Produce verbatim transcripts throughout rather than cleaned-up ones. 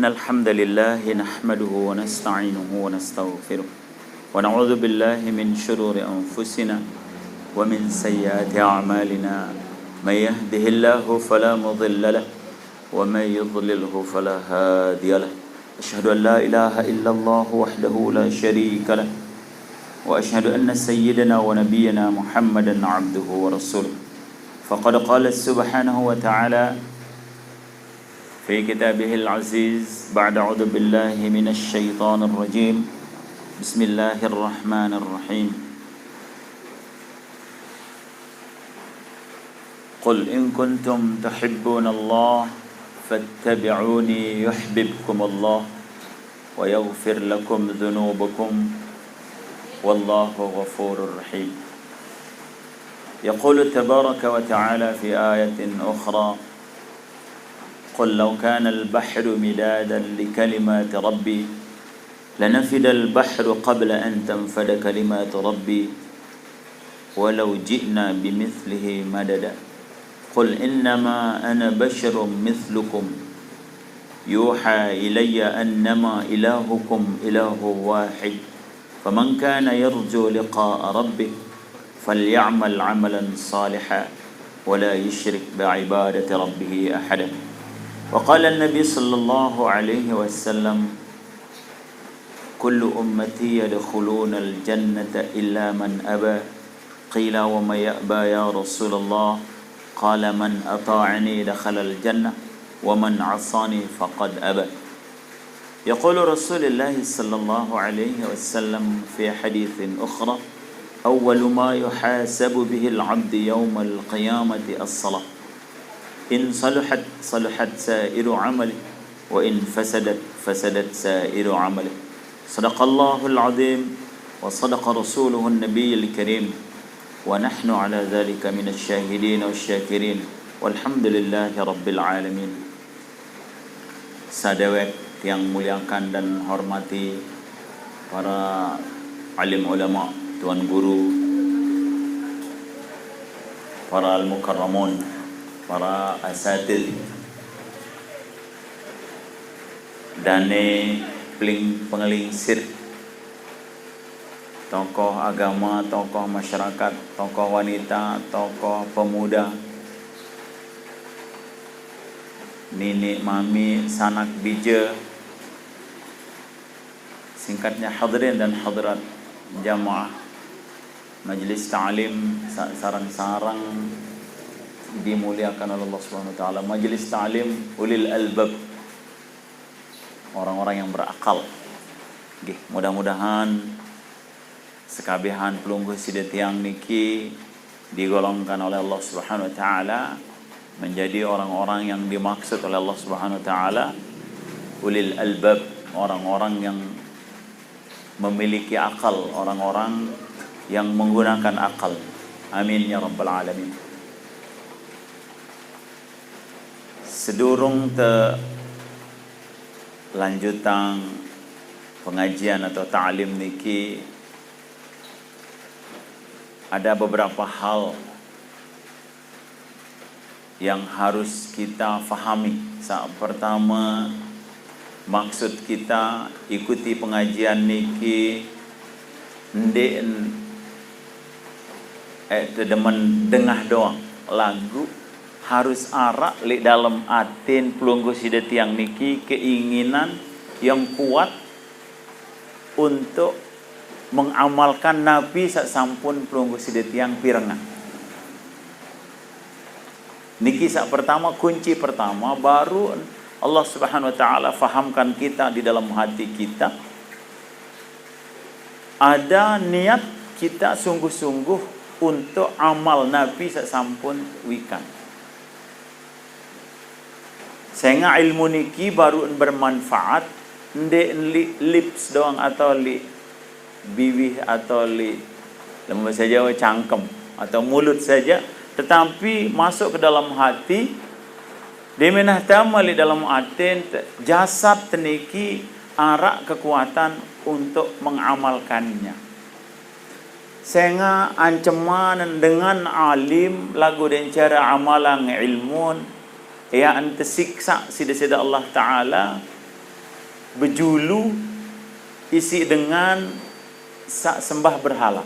إن الحمد لله نحمده ونستعينه ونستغفره، ونعوذ بالله من شرور أنفسنا ومن سيئات أعمالنا. من يهده الله فلا مضل له، ومن يضلله فلا هادي له. أشهد أن لا إله إلا الله وحده لا شريك له، وأشهد أن سيدنا ونبينا محمدا عبده ورسوله. فقد قال سبحانه وتعالى في كتابه العزيز بعد أعوذ بالله من الشيطان الرجيم. بسم الله الرحمن الرحيم. قل إن كنتم تحبون الله فاتبعوني يحببكم الله ويغفر لكم ذنوبكم والله غفور رحيم. يقول تبارك وتعالى في آية أخرى: قل لو كان البحر مدادا لكلمات ربي لنفد البحر قبل أن تنفد كلمات ربي ولو جئنا بمثله مددا. قل إنما أنا بشر مثلكم يوحى إلي أنما إلهكم إله واحد فمن كان يرجو لقاء ربه فليعمل عملا صالحا ولا يشرك بعبادة ربه أحدا. وقال النبي صلى الله عليه وسلم: كل أمتي يدخلون الجنة إلا من أبى. قيل: ومن يأبى يا رسول الله؟ قال: من أطاعني دخل الجنة ومن عصاني فقد أبى. يقول رسول الله صلى الله عليه وسلم في حديث أخرى: أول ما يحاسب به العبد يوم القيامة الصلاة، إن صلحت صلحت سائر عمله وإن فسدت فسدت سائر عمله. صدق الله العظيم وصدق رسوله النبي الكريم ونحن على ذلك من الشاهدين والشاكرين والحمد لله رب العالمين. Sadewek tiang muliakan dan hormati, para alim ulama, tuan guru, para al-mukarramun, para asatidz, dane pling-, pengelingsir, tokoh agama, tokoh masyarakat, tokoh wanita, tokoh pemuda, nini mami, sanak bija, singkatnya hadirin dan hadirat jamaah majelis ta'lim sa-, sareng-sareng dimuliakan oleh Allah Subhanahu wa taala, majelis ta'lim ulil albab, orang-orang yang berakal. Nggih, mudah-mudahan sekabihan pelungguh sida tiang niki digolongkan oleh Allah Subhanahu wa taala menjadi orang-orang yang dimaksud oleh Allah Subhanahu wa taala, ulil albab, orang-orang yang memiliki akal, orang-orang yang menggunakan akal. Amin ya rabbal alamin. Sedurung te lanjutang pengajian atau ta'lim niki, ada beberapa hal yang harus kita fahami. Sa-, pertama, maksud kita ikuti pengajian niki ndeq en-, eh, demen dengah doang. Laguq harus araq leq dalem atin pelungguh side tiang niki keinginan yang kuat untuk mengamalkan napi saq sampun pelungguh side tiang pirengang. Niki saq pertama, kunci pertama, baruq Allah Subhanahu wa Ta'ala fahamkan kita di dalam hati kita, ada niat kita sungguh-sungguh untuk amal napi saq sampun wikan. Sengaq ilmu niki baruq bermanfaat, ndeq leq lips doang atau leq biwih atau leq, lamun bahasa Jawa, cangkem atau mulut saja, tetapi masuk ke dalam hati, demenah tame leq dalam atin, te-, jasad teniki araq kekuatan untuk mengamalkannya. Sengaq ancaman dengan alim laguq dengan care amalang ilmun, eaqn tesiksaq side-side Allah Ta'ala, bejulu isi dengan saq sembah berhala.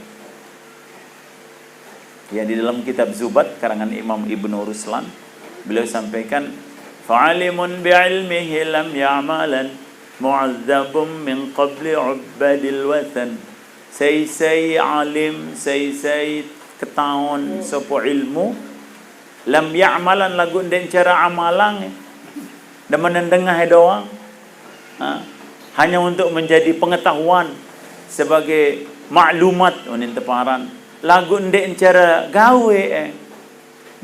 Ya, di dalam kitab Zubat karangan Imam Ibnu Ruslan, beliau sampaikan, "Fa'alimun bi'ilmihi lam ya'malan, mu'azzabun min qabli ubbadil wathan." Sai-sai alim, sai-sai ketaon sopo ilmu, lam ya'malan, lagu ndeq cara amalang, demen dengah doang. Ha? Hanya untuk menjadi pengetahuan sebagai maklumat, unin teparan. Lagu ndeq cara gawe, eh.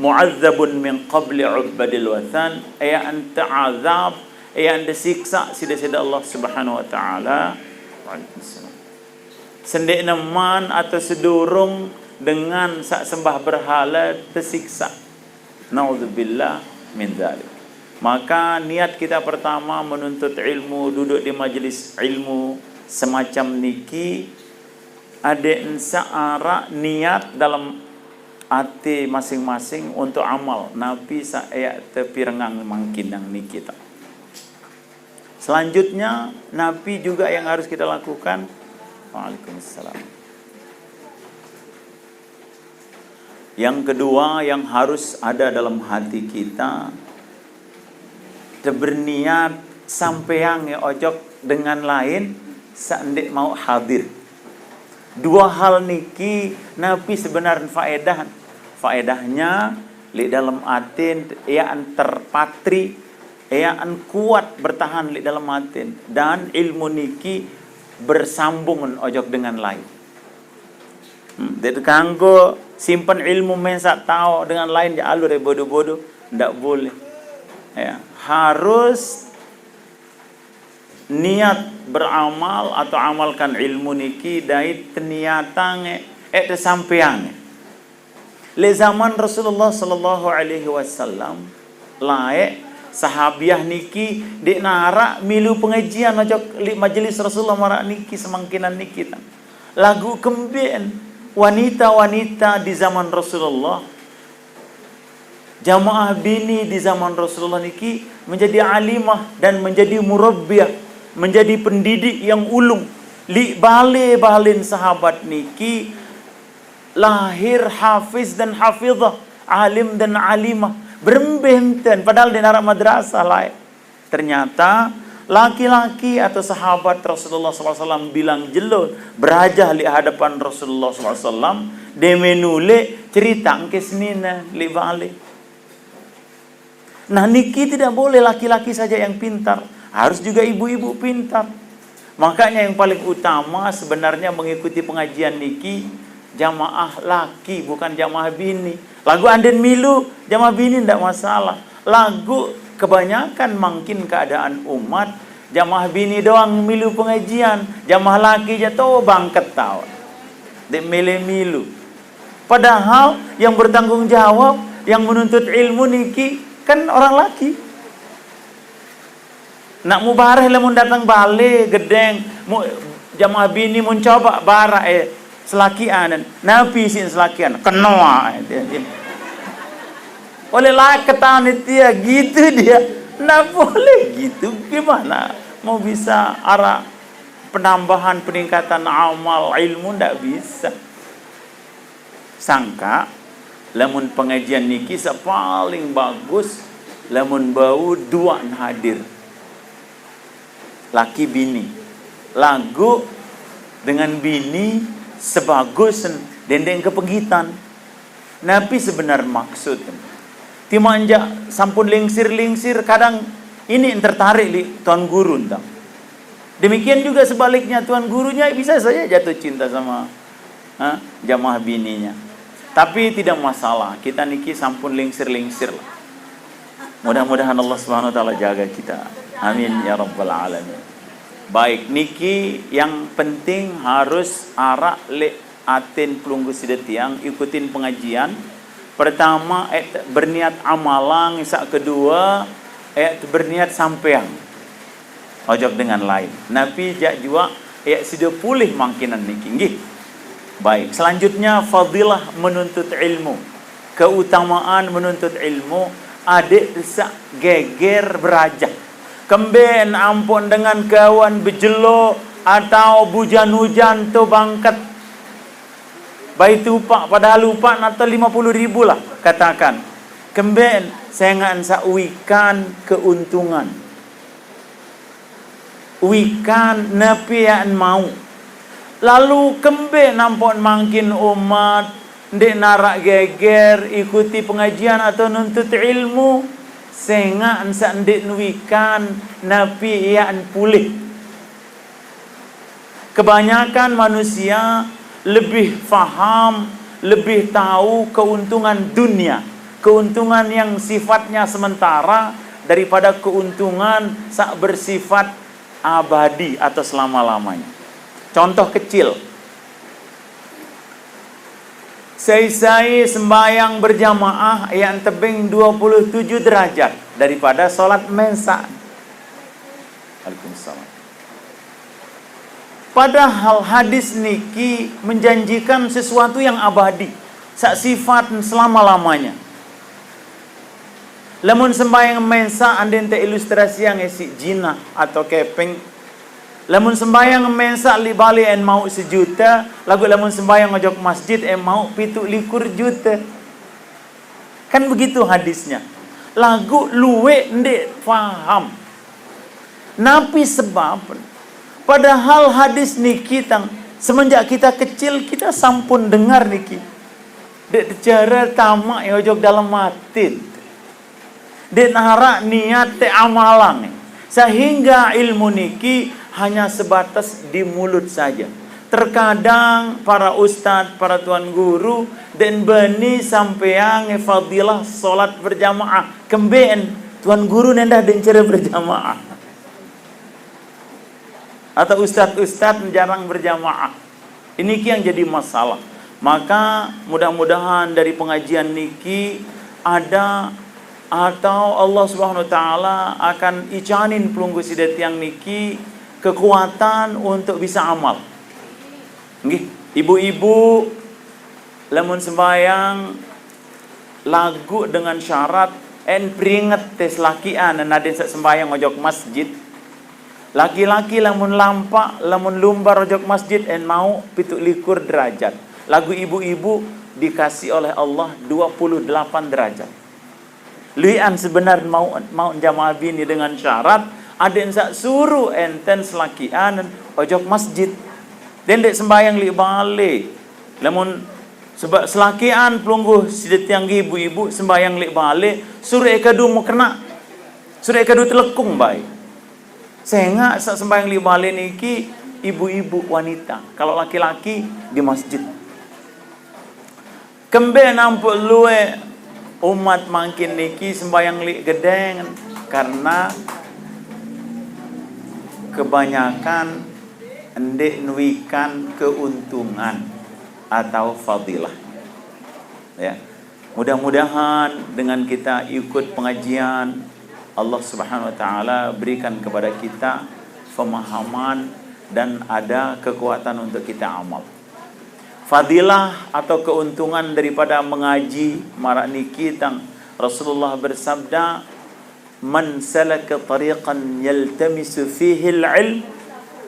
Mu'azzabun min qabli ubbadil wathan, eaqn teazab, eaqn tesiksa side-side Allah Subhanahu wa Ta'ala. Waalaikumsalam. Sendeqne man atau sedurung dengan saq sembah berhala tesiksa. Naudzubillah min dzalik. Maka niat kita pertama menuntut ilmu, duduk di majelis ilmu semacam niki, adeqn saq araq niat dalam ati masing-masing untuk amal, napi saq eaq tepirengang mangkin nang niki taq. Selanjutnya, napi juga yang harus kita lakukan? Waalaikumsalam. Yang kedua yang harus ada dalam hati kita, teberniat sampeang ojok dengan lain saq ndeq mauq hadir. Dua hal niki napi sebenar faedah? Faedahnya, leq dalem atin eaqn terpatri, eaqn kuat bertahan leq dalem atin, dan ilmu niki bersambung ojok dengan lain. Hmm, ndeq kanggo simpen ilmu mesaq taoq dengan lain jaq alur, eh, bodoh-bodoh, ndak boleh. Ya, harus niat beramal atau amalkan ilmu niki dait teniatange, eh, tesampeange. Leq zaman Rasulullah sallallahu alaihi wasallam, laeq sahabiah niki ndeq naraq milu pengajian ojok leq majelis Rasulullah maraq niki semangkinan niki taq. Laguq kembeqn wanita-wanita di zaman Rasulullah, jamaah bini di zaman Rasulullah niki menjadi alimah dan menjadi murabbiyah, menjadi pendidik yang ulung. Leq bale-balen sahabat niki lahir hafiz dan hafizah, alim dan alimah. Berembe enten, padahal ndeq naraq madrasah laeq. Ternyata laki-laki atau sahabat Rasulullah sallallahu alaihi wasallam bilang jelo berajah leq hadapan Rasulullah sallallahu alaihi wasallam, deme nuleq cerite engke senine leq bale. Nah, niki tidak boleh laki-laki saja yang pintar, harus juga ibu-ibu pintar. Makanya yang paling utama sebenarnya mengikuti pengajian niki jamaah laki, bukan jamaah bini. Laguq anden milu jamaah bini ndak masalah. Laguq kebanyakan mangkin keadaan umat, jamaah bini doang milu pengajian, jamaah laki jaq to bangket taoq. Ndeq mele milu. Padahal yang bertanggung jawab, yang menuntut ilmu niki kan orang laki. Naq mubareh lamun dateng bale gedeng, mu-, jamaah bini mun coba baraq, eh, selakian. Napi isiq selakian? Kenoaq, eh, dia, dia. Oleh laeq ketan itu ya, gitu dia. Ndak boleh gitu. Gimana mau bisa araq penambahan, peningkatan amal, ilmu? Ndak bisa. Sangkaq, lamun pengajian niki saq paling bagus, lamun bau duaq hadir. Laki bini. Laguq dengan bini sebagus dendeng kepegitan. Napi sebenar maksud? Timaq njaq sampun lingsir-lingsir, kadang ini yang tertarik leq tuan guru, entah. Demikian juga sebaliknya, tuan gurunya bisa saja jatuh cinta sama, ha, jamaah bininya. Tapi tidak masalah, kita niki sampun lingsir-lingsir lah. Mudah-mudahan Allah Subhanahu wa Ta'ala jaga kita. Amin ya rabbal alamin. Baik, niki yang penting harus araq leq atin pelungguh side tiang, ikutin pengajian. Pertama, eh, berniat amalang, saq kedue, eh, berniat sampeang ojok dengan lain. Napi jaq juaq, eh, side pulih mangkinan niki, nggih. Baik, selanjutnya fadilah menuntut ilmu. Keutamaan menuntut ilmu, adeq saq geger berajah. Kembe en ampoqn dengan kawan bejelo atau bujan-ujan to bangket. Bai tupak, padahal upaqn atau lima puluh ribu lah, katakan. Kembe en, sengaq en saq wikan keuntungan. Wikan napi yaq en mauq. Lalu kembe nampoqn mangkin umat ndeq naraq geger ikuti pengajian atau nuntut ilmu, sengaq en saq ndeq wikan napi yaq en pulih. Kebanyakan manusia lebih faham, lebih tahu keuntungan dunia, keuntungan yang sifatnya sementara daripada keuntungan saq bersifat abadi atau selama-lamanya. Contoh kecil, sai-sai sembahyang berjamaah yaq en tebeng dua puluh tujuh derajat daripada sholat mesaq. Waalaikumsalam. Padahal hadis niki menjanjikan sesuatu yang abadi, saq sifat selama-lamanya. Lamun sembahyang mesaq, andin te ilustrasiang siq jinah atau kepeng. Lamun sembahyang mesaq leq bale en mauq sejute, laguq lamun sembahyang ojok masjid en mauq pituq likur jute. Kan begitu hadisnya. Laguq lueq ndeq paham. Napi sebab? Padahal hadis niki tang, semenjak kita kecil, kita sampun dengar niki. Ndeq tejara tamaq ojok dalem atin. Ndeq naraq niat te amalang. Sehingga ilmu niki hanya sebatas di mulut saja. Terkadang para ustad, para tuan guru, ndeq beni sampeang fadilah sholat berjamaah. Kembe en tuan guru nendah ndeq cere berjamaah. Atau ustad-ustad jarang berjamaah. Ini yang jadi masalah. Maka mudah-mudahan dari pengajian niki ada atau Allah Subhanahu wa Ta'ala akan icanin pelungguh side tiang niki kekuatan untuk bisa amal. Nggih, ibu-ibu, lamun sembahyang laguq dengan syarat en peringet te selakian nadin saq sembahyang ojok masjid. Laki-laki lamun lampaq, lamun lumbar ojok masjid en mauq pituq likur derajat. Laguq ibu-ibu dikasih oleh Allah dua puluh delapan derajat. Luiqan sebenar mauq, mauq jamaah bini dengan syarat, adeqn saq suruq enten selakian ojok masjid. Ndeq sembahyang leq bale. Lamun sebab selakian pelungguh side tiang nggih ibu-ibu sembahyang leq bale, suruq e kadu mekenaq. Suruq e kadu telekung bae. Sengaq saq sembahyang leq bale niki ibu-ibu, wanita. Kalau laki-laki di masjid. Kembe nampuq lueq umat mangkin niki sembahyang leq gedeng, karena kebanyakan ndeq nuikan keuntungan atau fadilah. Ya. Mudah-mudahan dengan kita ikut pengajian, Allah Subhanahu wa Ta'ala berikan kepada kita pemahaman dan ada kekuatan untuk kita amal. Fadilah atau keuntungan daripada mengaji maraq niki tang, Rasulullah bersabda, "Man salaka tariqan yaltamisu fihil ilm,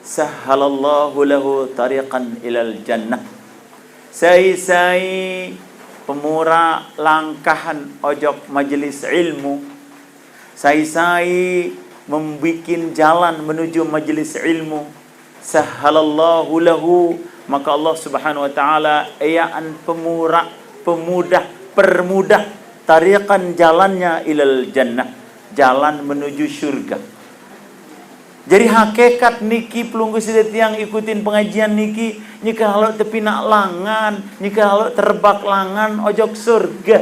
sahhalallahu lahu tariqan ilal jannah." Sai-sai pemuraq langkahan ojok majelis ilmu, sai-sai membikin jalan menuju majelis ilmu, sahhalallahu lahu, maka Allah Subhanahu wa Ta'ala eaqan pemuraq, pemudah, permudah tariqan, jalannya, ilal jannah, jalan menuju surga. Jadi hakikat niki pelungguh side tiang ikutin pengajian niki, nyeke haloq tepinaq langan, nyeke haloq terebak langan ojok surga.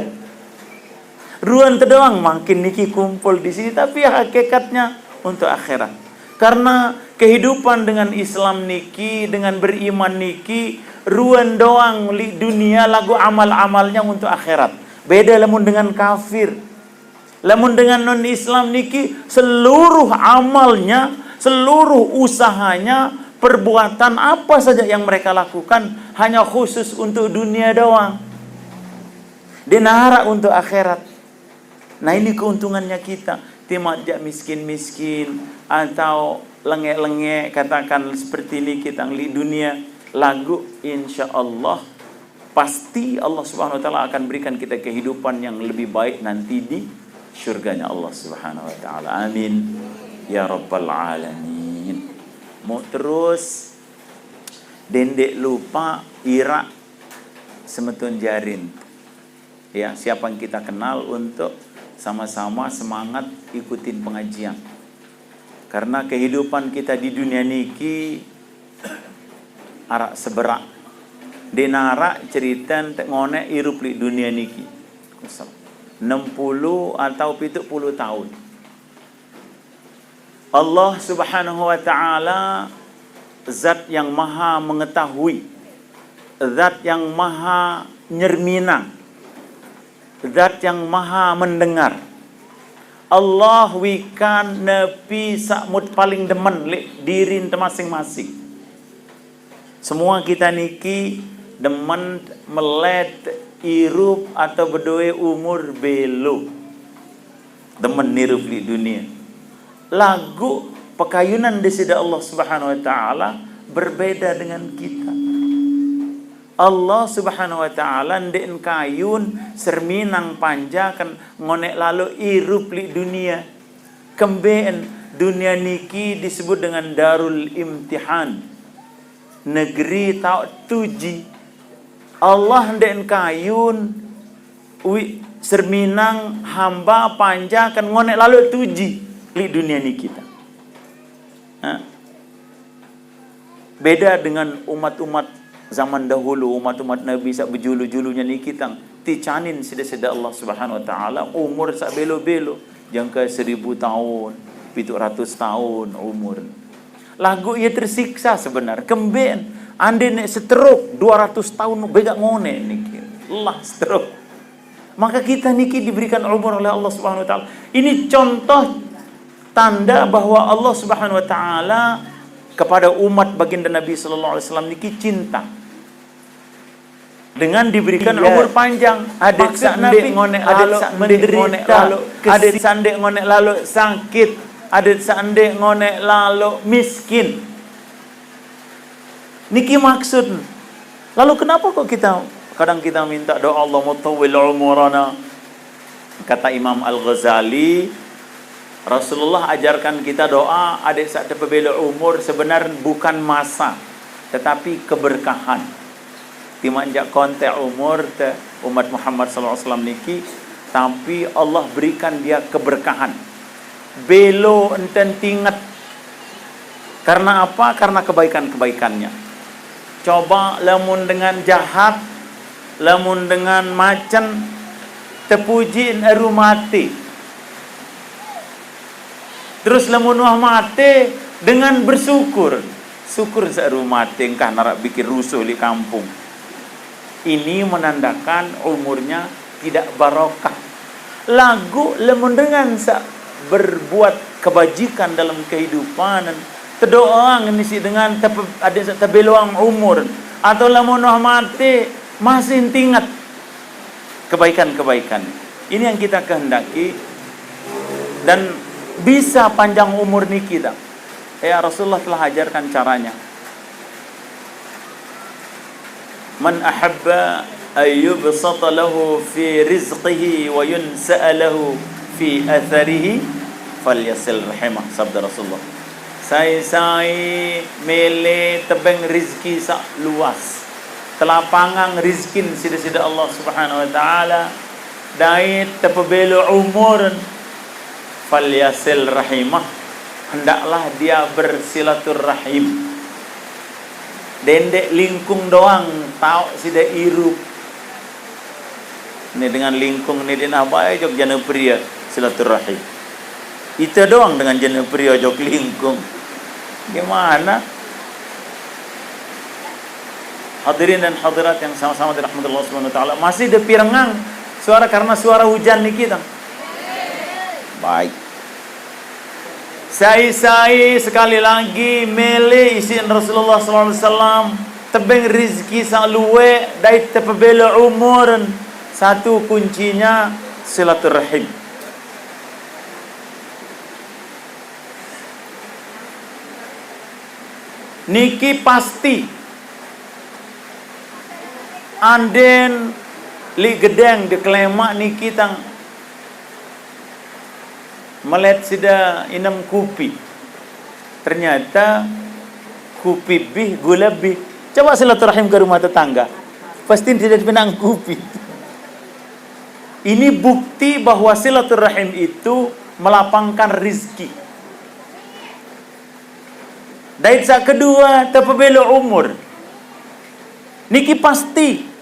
Ruen te doang mangkin niki kumpul di sini, tapi hakikatnya untuk akhirat. Karena kehidupan dengan Islam niki, dengan beriman niki, ruen doang leq dunia laguq amal-amalnya untuk akhirat. Beda lamun dengan kafir. Lamun dengan non-Islam niki, seluruh amalnya, seluruh usahanya, perbuatan apa saja yang mereka lakukan hanya khusus untuk dunia doang. Ndeq naraq untuk akhirat. Nah, ini keuntungannya kita. Timaq jaq miskin-miskin atau lengek-lengek, katakan seperti ini kita ngeliq dunia, laguq insya Allah pasti Allah Subhanahu wa Ta'ala akan berikan kita kehidupan yang lebih baik nanti di syurganya Allah Subhanahu wa Ta'ala. Amin ya rabbal alamin. Muq terus, dendeq lupaq iraq semeton jarin. Ya, siapa yang kita kenal untuk sama-sama semangat ikutin pengajian. Karena kehidupan kita di dunia niki araq seberaq. Ndeq naraq cerite nteq ngoneq irup leq dunia niki. Enem puluh atau pituq puluh taun. Allah Subhanahu wa Ta'ala zat yang maha mengetahui, zat yang maha nyerminang, zat yang maha mendengar. Allah wikan nepi saq mut paling demen leq dirinte masing-masing. Semua kita niki demen melet irup atau bedoe umur belo. Demen irup leq dunie. Laguq pekayunan Deside Allah Subhanahu wa Ta'ala berbeda dengan kita. Allah Subhanahu wa Ta'ala ndeqn kayun serminang panjaken ngoneq lalo irup leq dunie. Kembeqn dunie niki disebut dengan darul imtihan, negeri taoq tuji. Allah ndeqn kayun wi-, serminang hamba panjaken ngoneq lalo tuji leq dunie niki taq. Nah, beda dengan umat-umat zaman dahulu, umat-umat Nabi saq bejulu-julunye niki taq, ticanin side-side Allah Subhanahu wa Ta'ala umur saq belo-belo, jangke seribu taun, pituq ratus taun umur. Laguq ie tersiksa sebenar. Kembeqn, ande neq seteruk dua ratus taun begaq ngoneq niki. Lah seteruk. Maka kita niki diberikan umur oleh Allah Subhanahu wa Ta'ala. Ini contoh tanda bahwa Allah Subhanahu wa Ta'ala kepada umat baginda Nabi sallallahu alaihi wasallam niki cinta. Dengan diberikan umur panjang, adeq saq ndeq ngoneq lalo menderita, adeq saq ndeq ngoneq lalo sakit, adeq saq ndeq ngoneq lalo miskin. Niki maksud. Lalu kenapa kok kita, kadang kita minta doa, "Allahumma tawwil umurana"? Kata Imam Al-Ghazali, Rasulullah ajarkan kita doa, adeq saq tepebelo umur, sebenar bukan masa, tetapi keberkahan. Timaq jaq konteq umur te umat Muhammad sallallahu alaihi wasallam niki, tapi Allah berikan dia keberkahan. Belo enten tinget. Karena apa? Karena kebaikan-kebaikannya. Coba lamun dengan jahat, lamun dengan macen, tepujiin eru mate. Terus lamun wah mate, dengan bersyukur. Syukur saq eru mate, engkah naraq bikin rusuh leq kampung. Ini menandakan umurnya tidak barokah. Laguq lamun dengan saq berbuat kebajikan dalam kehidupan, tedoang isiq dengan tepe-, adeq saq tebeloang umur, atau lamun wah mate, masih tinget kebaikan-kebaikan. Ini yang kita kehendaki dan bisa panjang umur niki taq. Ya, Rasulullah telah ajarkan caranya. "Man ahabba an yubsata lahu fi rizqihi wa yunsa'a lahu fi atharihi, falyasil rahimah," sabda Rasulullah. Sai-sai mele tebeng rizki saq luas, telapangang rizkin side-side Allah Subhanahu wa Ta'ala, dait tepebelo umur, falyasil rahimah, hendaklah dia bersilaturahim. Dendeq lingkung doang taoq side irup. Ni dengan lingkung ni, denah bae jok jane pria silaturahim. Ite doang dengan jane pria jok lingkung. Gimana? Hadirin dan hadirat yang sama-sama dirahmati Allah Subhanahu wa Ta'ala. Masih depirengang suara karena suara hujan niki taq. Baik. Sai-sai sekali lagi mele isiqn Rasulullah sallallahu alaihi wasallam, tebeng rizki saq lueq dait tepebelo umurn, satu kuncinya silaturahim. Niki pasti. Anden li gedeng de kelemak niki tang melet sida inem kupi. Ternyata kupi bih, gula bih. Coba silaturahim ke rumah tetangga. Pasti tidak pinang kupi. Ini bukti bahwa silaturahim itu melapangkan rizki. Dait sak kedua, tepebelo umur. Niki pasti.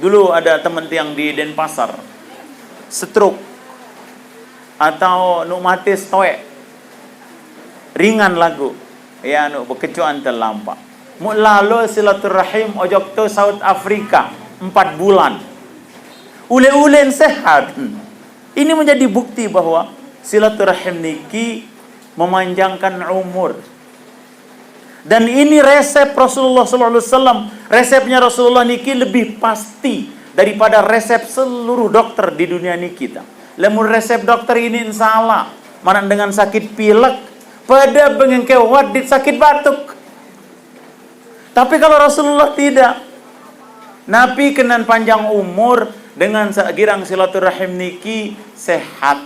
Dulu ada teman tiang di Denpasar, stroke atau nuk mati stoek. Ringan lagu. Ya, nuk bekecuan telampak. Muk lalo silaturahim ojok to South Africa empat bulan. Ule-ulen sehat. Ini menjadi bukti bahwa silaturahim niki memanjangkan umur. Dan ini resep Rasulullah sallallahu alaihi wasallam. Resepnya Rasulullah niki lebih pasti daripada resep seluruh dokter di dunia niki ta. Lamun resep dokter ini salah, mana dengan sakit pilek, pada bengengke wadit sakit batuk. Tapi kalau Rasulullah tidak, Nabi kenan panjang umur dengan sak girang silaturahim niki sehat.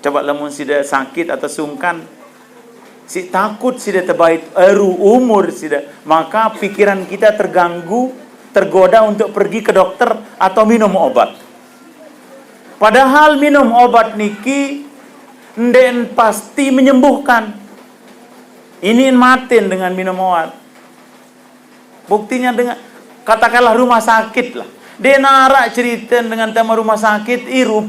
Coba lamun sida sakit atau sungkan, si takut sida tebait eru umur sida, maka pikiran kita terganggu, tergoda untuk pergi ke dokter atau minum obat. Padahal minum obat niki nden pasti menyembuhkan. Ini matin dengan minum obat. Buktinya dengan, katakanlah rumah sakit lah. Dia narak cerita dengan tema rumah sakit, irup.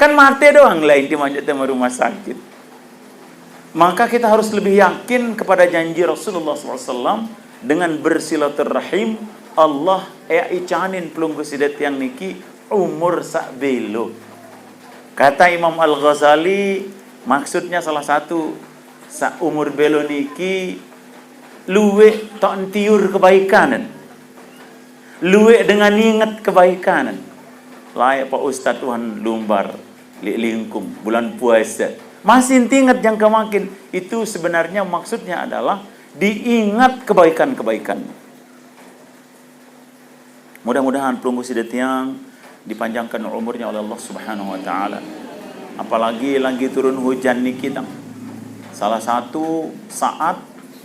Kan mati doang lain dimanjak tema rumah sakit. Maka kita harus lebih yakin kepada janji Rasulullah sallallahu alaihi wasallam dengan bersilaturahim. Allah ya icanin pelunggu sida tiang niki umur sak belo. Kata Imam Al-Ghazali, maksudnya salah satu, sak umur belo niki luwek tok entiur kebaikanen. Luwek dengan inget kebaikanen. Layak Pak Ustaz Tuhan lumbar, li lingkung, bulan puasa. Masih ingat jangka makin. Itu sebenarnya maksudnya adalah diingat kebaikan-kebaikan. Mudah-mudahan pelunggu sida tiang dipanjangkan umurnya oleh Allah Subhanahu wa taala. Apalagi lagi turun hujan niki tang. Salah satu saat,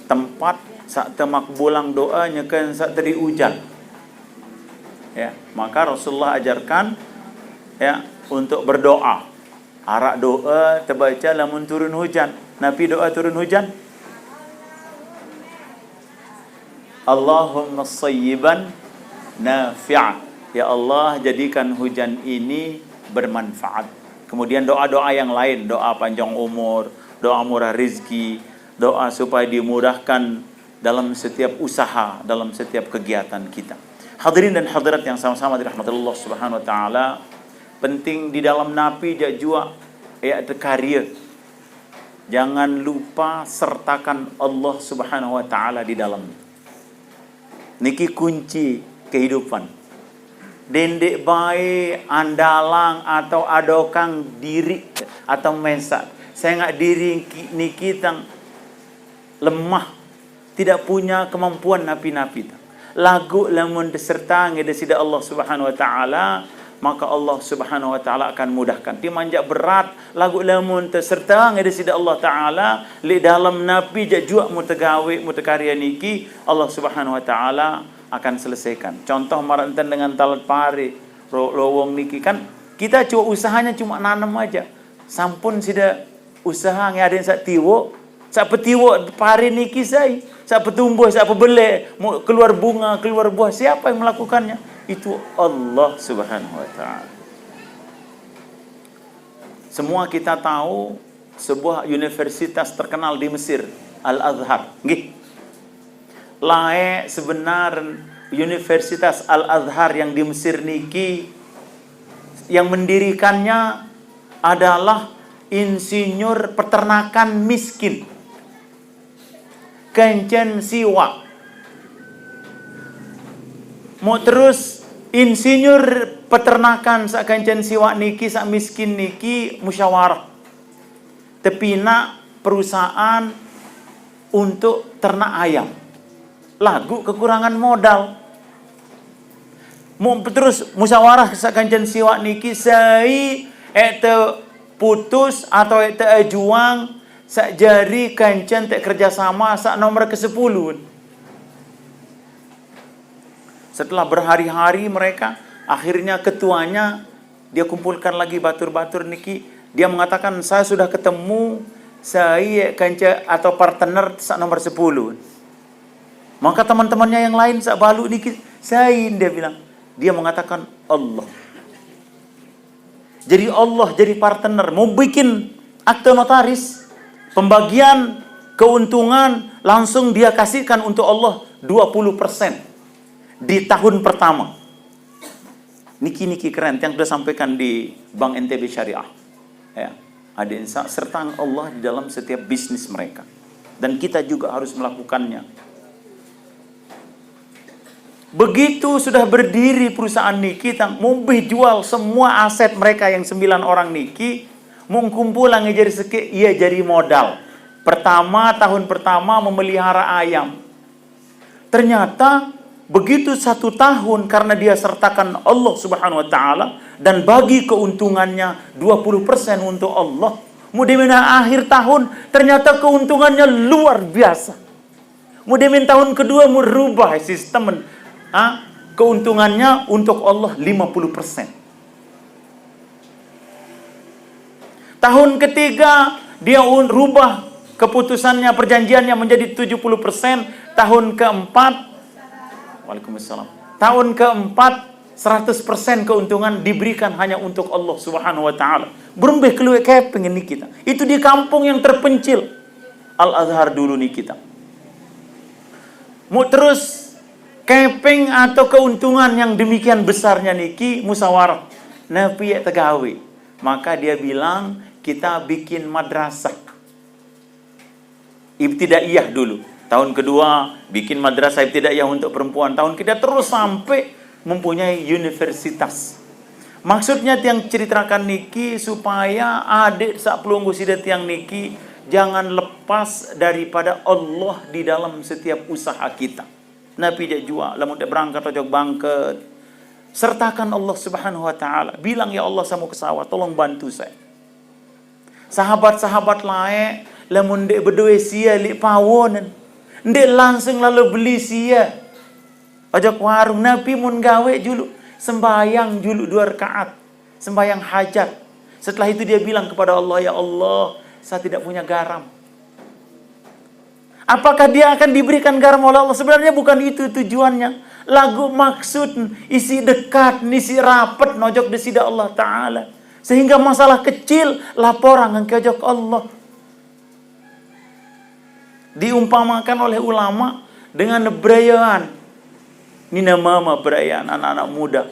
tempat, sak temakbulang doa nyeken sak teri ujan. Ya, maka Rasulullah ajarkan, ya, untuk berdoa. Arak doa tebaca lamun turun hujan. Napi doa turun hujan? Allahumma sayyiban nafi'a. Ya Allah, jadikan hujan ini bermanfaat. Kemudian doa-doa yang lain, doa panjang umur, doa murah rizki, doa supaya dimudahkan dalam setiap usaha, dalam setiap kegiatan kita. Hadirin dan hadirat yang sama-sama dirahmati Allah Subhanahu wa taala, penting di dalam napi jak jua ya karya. Jangan lupa sertakan Allah Subhanahu wa taala di dalam. Niki kunci kehidupan. Dendek bae andalang atau adokang diri atau mesak. Saya ngak diri ki- niki tang lemah, tidak punya kemampuan napi-napi. Lagu lamun diserta ngede sida Allah Subhanahu wa taala, maka Allah Subhanahu wa taala akan mudahkan. Ti manjak berat, lagu lamun terserta ngede sida Allah taala, li dalam napi jak juak mutegawe, mutekarya niki, Allah Subhanahu wa taala akan selesaikan. Contoh marak enten dengan talat pare, ro- lowong niki kan, kita cuma usahanya cuma nanem aja. Sampun sida usaha ngiadin sak tiwok, sak petiwok pare niki sai, sak petumbuh, sak pebele, mu- keluar bunga, keluar buah. Siapa yang melakukannya? Itu Allah Subhanahu wa taala. Semua kita tahu sebuah universitas terkenal di Mesir, Al-Azhar. Nggih. Lae sebenar Universitas Al-Azhar yang di Mesir niki, yang mendirikannya adalah insinyur peternakan miskin. Kencen siwak. Mau terus insinyur peternakan sak kencen siwak niki, sak miskin niki musyawarah. Tepinak perusahaan untuk ternak ayam. Lagu kekurangan modal. Mu terus musyawarah sak kancen siwak niki, sai ek te putus atau ek te ajuang sak jari kancen te kerjasama sak nomor kesepuluh. Setelah berhari-hari mereka, akhirnya ketuanya dia kumpulkan lagi batur-batur niki. Dia mengatakan, "Saya sudah ketemu sai ek kancen atau partner sak nomor sepuluh." Maka teman-temannya yang lain sak balu niki, "Sai?" dia bilang. Dia mengatakan, "Allah." Jadi Allah jadi partner, mau bikin akte notaris, pembagian keuntungan langsung dia kasihkan untuk Allah dua puluh persen di tahun pertama. Niki-niki keren, yang sudah sampaikan di Bank N T B Syariah. Ya, ada insa serta Allah di dalam setiap bisnis mereka. Dan kita juga harus melakukannya. Begitu sudah berdiri perusahaan niki, tang mubih jual semua aset mereka yang sembilan orang niki, mengkumpul lagi jadi seke, ia jadi modal. Pertama, tahun pertama memelihara ayam. Ternyata begitu satu tahun, karena dia sertakan Allah Subhanahu wa Ta'ala dan bagi keuntungannya dua puluh persen untuk Allah, mudah akhir tahun ternyata keuntungannya luar biasa. Mudah tahun kedua merubah sistem, ah, keuntungannya untuk Allah lima puluh persen. Tahun ketiga dia un- rubah keputusannya, perjanjiannya menjadi tujuh puluh persen. Tahun keempat, Waalaikumsalam. Tahun keempat, seratus persen keuntungan diberikan hanya untuk Allah Subhanahu wa Ta'ala. Berembeh keluar keping ini kita. Itu di kampung yang terpencil. Al-Azhar dulu nih kita. Mau terus keping atau keuntungan yang demikian besarnya niki, musyawarah. Napi ek te gawe? Maka dia bilang, "Kita bikin madrasah." Ibtidaiyah dulu. Tahun kedua, bikin madrasah ibtidaiyah untuk perempuan. Tahun kita terus sampai mempunyai universitas. Maksudnya tiang ceritakan niki supaya adik sak pelungguh sida tiang niki jangan lepas daripada Allah di dalam setiap usaha kita. Napi jak jua, lamun dek berangkat ojok bangket, sertakan Allah Subhanahu wa Ta'ala. Bilang, "Ya Allah, saya mau ke sawah, tolong bantu saya." Sahabat-sahabat lae, lamun dek bedoe sia lik pawonen, dek langsung lalu beli sia. Ojok warung, napi mun gawe julu, sembayang julu dua rakaat, sembayang hajat. Setelah itu dia bilang kepada Allah, "Ya Allah, saya tidak punya garam." Apakah dia akan diberikan garam oleh Allah? Sebenarnya bukan itu tujuannya. Lagu maksud isi dekat, isi rapet nojok desida Allah Ta'ala. Sehingga masalah kecil laporan ke ojok Allah. Diumpamakan oleh ulama dengan berayan. Nina mama berayan, anak-anak muda.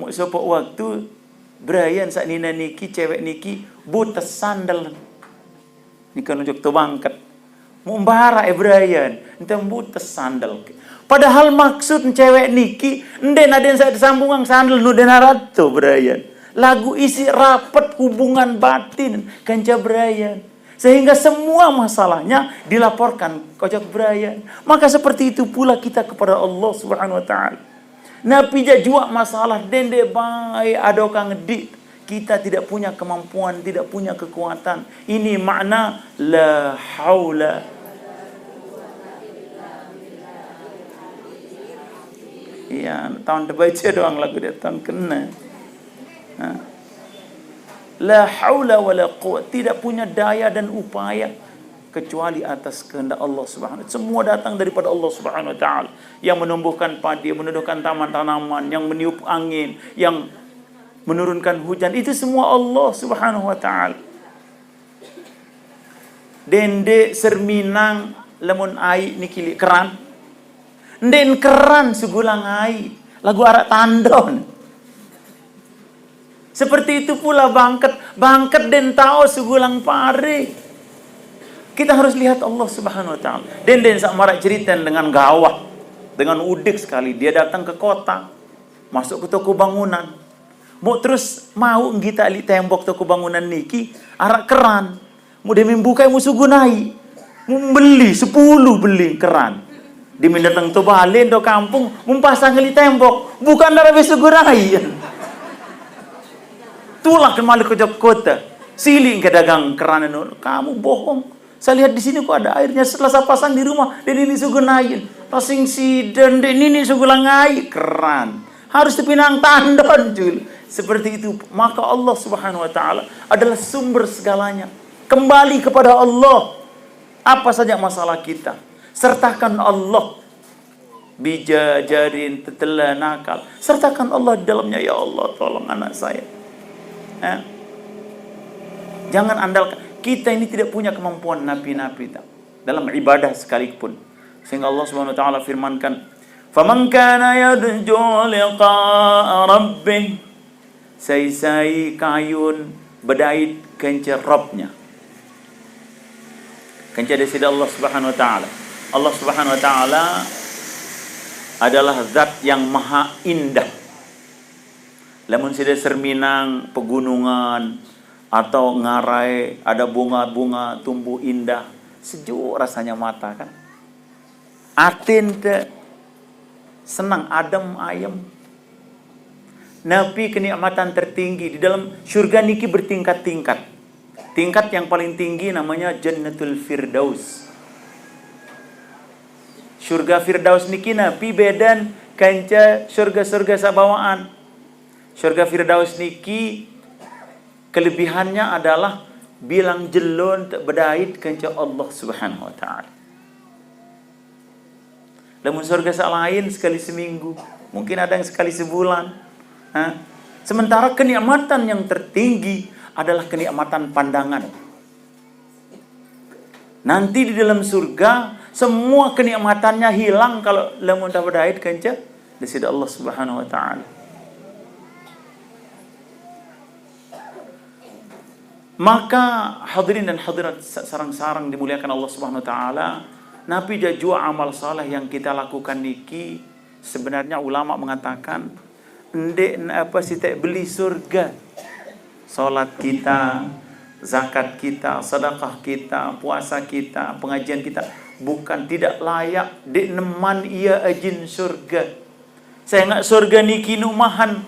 Mau sopok waktu berayan sak nina niki, cewek niki, butes sandal. Nika nunjuk tu bangket. Mau mbara e berayan, ente butes sandal. Padahal maksud cewek niki, ende naden sak disambungan sandal nu den arato berayan. Lagu isi rapet hubungan batin kanca berayan. Sehingga semua masalahnya dilaporkan kojok berayan. Maka seperti itu pula kita kepada Allah Subhanahu wa Ta'ala. Napi jak jua masalah dende bae ado kang di. Kita tidak punya kemampuan, tidak punya kekuatan. Ini makna la haula. Iya, tahun terbaca doang lagu dia, tahun kena. Nah. La haula wala quwwata, tidak punya daya dan upaya kecuali atas kehendak Allah Subhanahu wa Ta'ala. Semua datang daripada Allah Subhanahu wa Ta'ala, yang menumbuhkan padi, menumbuhkan taman tanaman, yang meniup angin, yang menurunkan hujan. Itu semua Allah Subhanahu wa Ta'ala. Dende serminang lamun ai niki lik keran. Nden keran sugulang ai. Lagu arak tandon. Seperti itu pula bangket. Bangket den tao sugulang pare. Kita harus lihat Allah Subhanahu wa Ta'ala. Den den sak marak cerita dengan gawah, dengan udik sekali. Dia datang ke kota, masuk ke toko bangunan. Mau terus mau nggita lik tembok toko bangunan niki, arak keran. Mu dia membuka, mu sugunai. Mu beli sepuluh, beli keran. Dia datang tu balik do kampung, mu pasang di tembok. Bukan darah be sugunai. Tulak kembali ke kota. Silik ke dagang keran anu, "Kamu bohong. Saya lihat di sini kok ada airnya. Setelah saya pasang di rumah, dan ini sugunai." Pasing sida, "Dek nini sugulangai keran. Harus dipinang tandon, Jul." Seperti itu, maka Allah Subhanahu wa Ta'ala adalah sumber segalanya. Kembali kepada Allah. Apa saja masalah kita, sertakan Allah. Bija, jarin, tetela, nakal, sertakan Allah di dalamnya. "Ya Allah, tolong anak saya." Ya. Jangan andalkan. Kita ini tidak punya kemampuan napi-napi, tak, dalam ibadah sekalipun. Sehingga Allah Subhanahu wa Ta'ala firmankan, "Faman kana yarju liqa'a rabbih." Sai-sai kayun bedait kance Rabbnya. Kance Desida Allah Subhanahu wa Ta'ala. Allah Subhanahu wa Ta'ala adalah zat yang maha indah. Lamun sida serminang pegunungan atau ngarai ada bunga-bunga tumbuh indah, sejuk rasanya mata, kan? Atin te senang, adem ayem. Napi kenikmatan tertinggi di dalam surga niki bertingkat-tingkat. Tingkat yang paling tinggi namanya Jannatul Firdaus. Surga Firdaus niki napi bedan kanca surga-surga sabawaan. Surga Firdaus niki kelebihannya adalah bilang jelon te bedait kanca Allah Subhanahu wa Ta'ala. Lamun surga sak lain sekali seminggu, mungkin ada yang sekali sebulan. Ha? Sementara kenikmatan yang tertinggi adalah kenikmatan pandangan. Nanti di dalam surga, semua kenikmatannya hilang kalau lamun tak bedait kanca Desida Allah Subhanahu wa Ta'ala. Maka hadirin dan hadirat sa-, sarang-sarang dimuliakan Allah Subhanahu wa Ta'ala, napi ja jua amal saleh yang kita lakukan niki, sebenarnya ulama mengatakan, ndek apa sih, tak beli surga. Salat kita, zakat kita, sedekah kita, puasa kita, pengajian kita, bukan, tidak layak, dek neman ia ajin surga. Saya ingat surga niki numahan.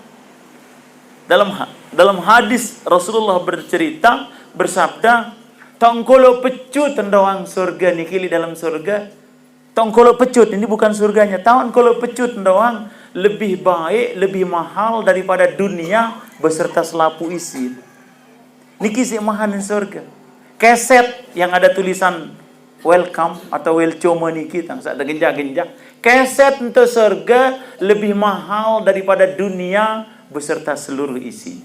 Dalam ha-, dalam hadis Rasulullah bercerita, bersabda, "Tongkolo pecut ndoang surga niki, li dalam surga. Tongkolo pecut, ini bukan surganya. Tongkolo pecut ndoang lebih baik, lebih mahal daripada dunia beserta selapu isi." Niki sik mahan surga. Keset yang ada tulisan welcome atau welcome niki, tang sak genjak-genjak. Keset ento surga lebih mahal daripada dunia beserta seluruh isi.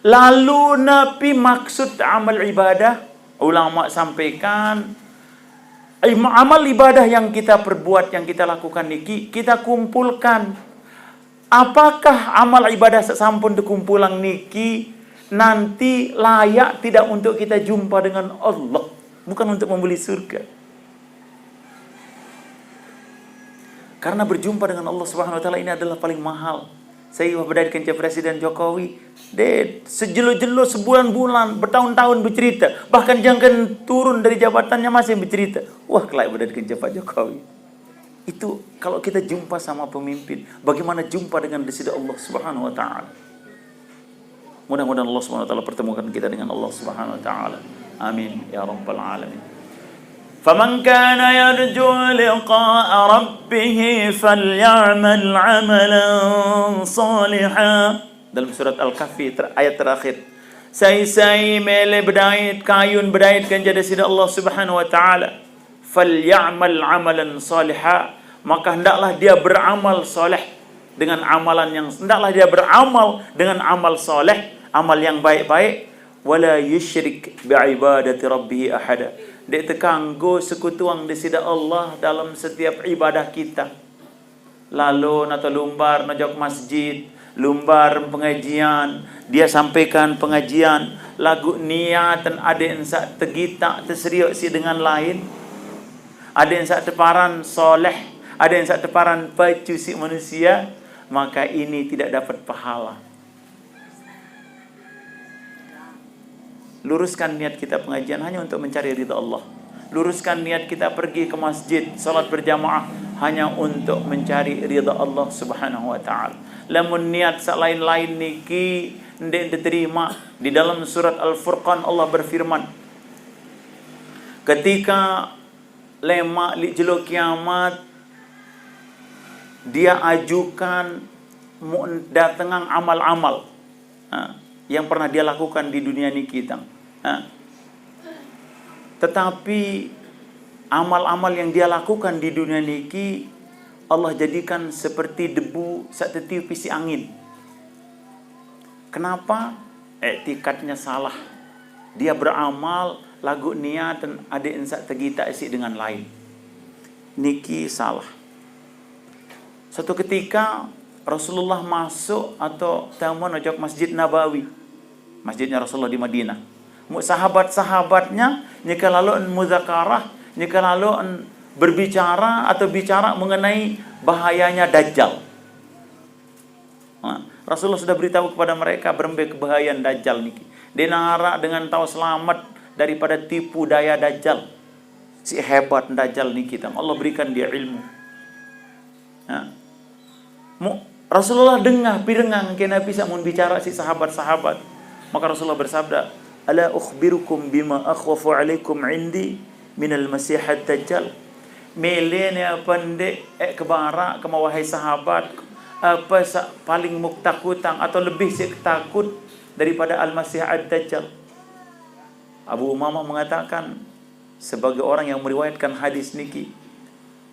Lalu napi maksud amal ibadah? Ulama sampaikan, im-, amal ibadah yang kita perbuat, yang kita lakukan niki, kita kumpulkan. Apakah amal ibadah sak sampun dikumpulang niki nanti layak tidak untuk kita jumpa dengan Allah? Bukan untuk membeli surga. Karena berjumpa dengan Allah Subhanahu wa Ta'ala ini adalah paling mahal. Saya iwah bedait kanca Presiden Jokowi, dek sejelo-jelo, sebulan-bulan, bertahun-tahun bercerita. Bahkan jangan turun dari jabatannya masih bercerita. Wah, kelai bedait kanca Pak Jokowi. Itu kalau kita jumpa sama pemimpin, bagaimana jumpa dengan Desida Allah Subhanahu wa Ta'ala? Mudah-mudahan Allah Subhanahu wa Ta'ala pertemukan kita dengan Allah Subhanahu wa Ta'ala. Amin ya rabbal alamin. Faman kana yarju liqa'a rabbih falyamal amalan saliha. Dalam surat Al-Kahfi ter-, ayat terakhir. Sai-sai mele bedait, kayun bedait kanca Desida Allah Subhanahu wa Ta'ala, "Falyamal amalan saliha," maka hendaklah dia beramal saleh dengan amalan yang, hendaklah dia beramal dengan amal saleh, amal yang baik-baik, "wala yusyrik bi'ibadati rabbih ahada." Dek tekanggo sekutuang Desida Allah dalam setiap ibadah kita. Lalu nata lumbar nojok masjid, lumbar pengajian, dia sampaikan pengajian, lagu niatan aden sak tegitak teseriok si dengan lain, aden sak teparan soleh, aden sak teparan pacu si manusia, maka ini tidak dapat pahala. Luruskan niat kita pengajian hanya untuk mencari ridha Allah. Luruskan niat kita pergi ke masjid, salat berjamaah, hanya untuk mencari ridha Allah Subhanahu wa Ta'ala. Lamun niat selain-lain niki ndak diterima. Di dalam surat Al-Furqan, Allah berfirman, ketika lemak di jelo kiamat, dia ajukan mu-, datengang amal-amal, ha, yang pernah dia lakukan di dunia niki, tang. Ha. Tetapi amal-amal yang dia lakukan di dunia niki, Allah jadikan seperti debu sak tetiup isi angin. Kenapa? Iktikadnya salah. Dia beramal, lagu niat dan adik ensak tegita isi dengan lain. Niki salah. Suatu ketika, Rasulullah masuk atau tamu nojok Masjid Nabawi. Masjidnya Rasulullah di Madinah. Mu sahabat-sahabatnya, nyeka lalu en muzakarah, nyeka lalu en berbicara atau bicara mengenai bahayanya Dajjal. Nah, Rasulullah sudah beritahu kepada mereka berembe kebahayaan Dajjal niki. Denara dengan tahu selamat daripada tipu daya Dajjal. Si hebat Dajjal niki, tang. Allah berikan dia ilmu. Nah, mu-, Rasulullah dengah pirengang ke Nabi samun bicara si sahabat-sahabat. Maka Rasulullah bersabda, "Ala ukhbirukum bima akhwafu alaikum indi minal masihad dajjal." Mele ne apa nde, eh, kebara kema wahai sahabat, apa sa paling muk takutang atau lebih si takut daripada Al-Masih Ad-Dajjal? Abu Umamah mengatakan, sebagai orang yang meriwayatkan hadis niki,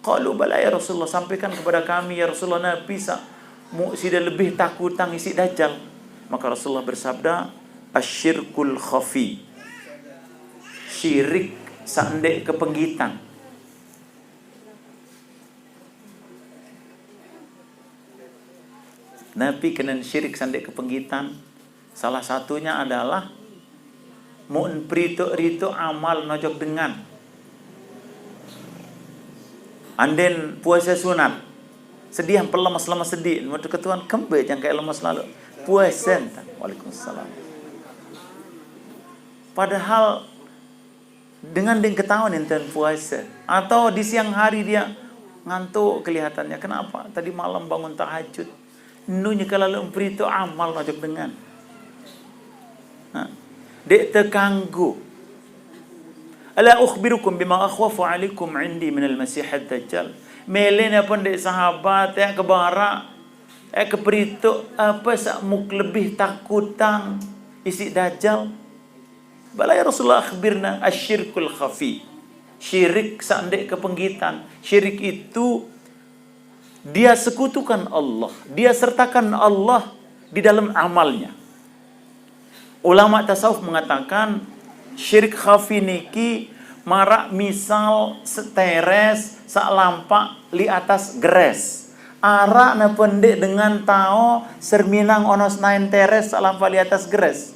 qalu, "Bala ya Rasulullah, sampaikan kepada kami ya Rasulullah, napi sa mu sida lebih takutang isi Dajjal?" Maka Rasulullah bersabda, "Asyirkul khafi." Syirik sandek kepenggitan. Napi kenen syirik sandek kepenggitan? Salah satunya adalah mun perito-rito amal nojok dengan. Anden puasa sunat. Sedih pelemes-lemes sedih. Menurut ketuan kembe jangkai lemes lalu. Puasa. Waalaikumsalam. Padahal dengan deng ketahuan enten puasa. Atau di siang hari dia ngantuk kelihatannya. Kenapa? Tadi malam bangun tahajud. Nunya kalau lemperi itu amal nojok dengan. Nah, dek tekanggu. Ala ukhbirukum bima akhwafu alaikum indi minal masihad dajjal. Melen apa dek sahabat ya kebara, eh, keperito apa sak muk lebih takutang isi Dajjal. Bala ya Rasulullah akhbirna asyirkul khafi. Syirik sandek kepenggitan. Syirik itu dia sekutukan Allah, dia sertakan Allah di dalam amalnya. Ulama tasawuf mengatakan syirik khafi niki marak misal seteres sak lampak li atas geres. Arak ne pendek dengan tao serminang onos nain teres sak lampak li atas geres.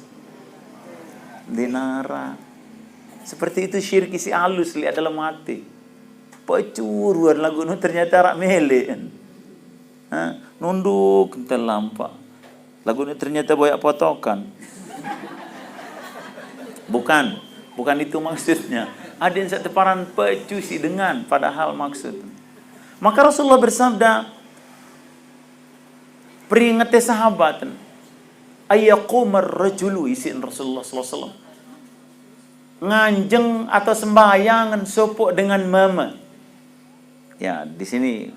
Dinara. Seperti itu syirik isi alus li dalam hati. Pecuruan lagu nu ternyata rak mele. Ha, nunduk entel lampak. Lagu nu ternyata boyak potokan. Bukan, bukan itu maksudnya. Ada yang satu paran pecusi dengan padahal maksud. Maka Rasulullah bersabda, peringati sahabat, ayyaqumar rajulu, isin Rasulullah sallallahu alaihi wasallam. Nganjeng atau sembahyang sopok dengan mama. Ya, di sini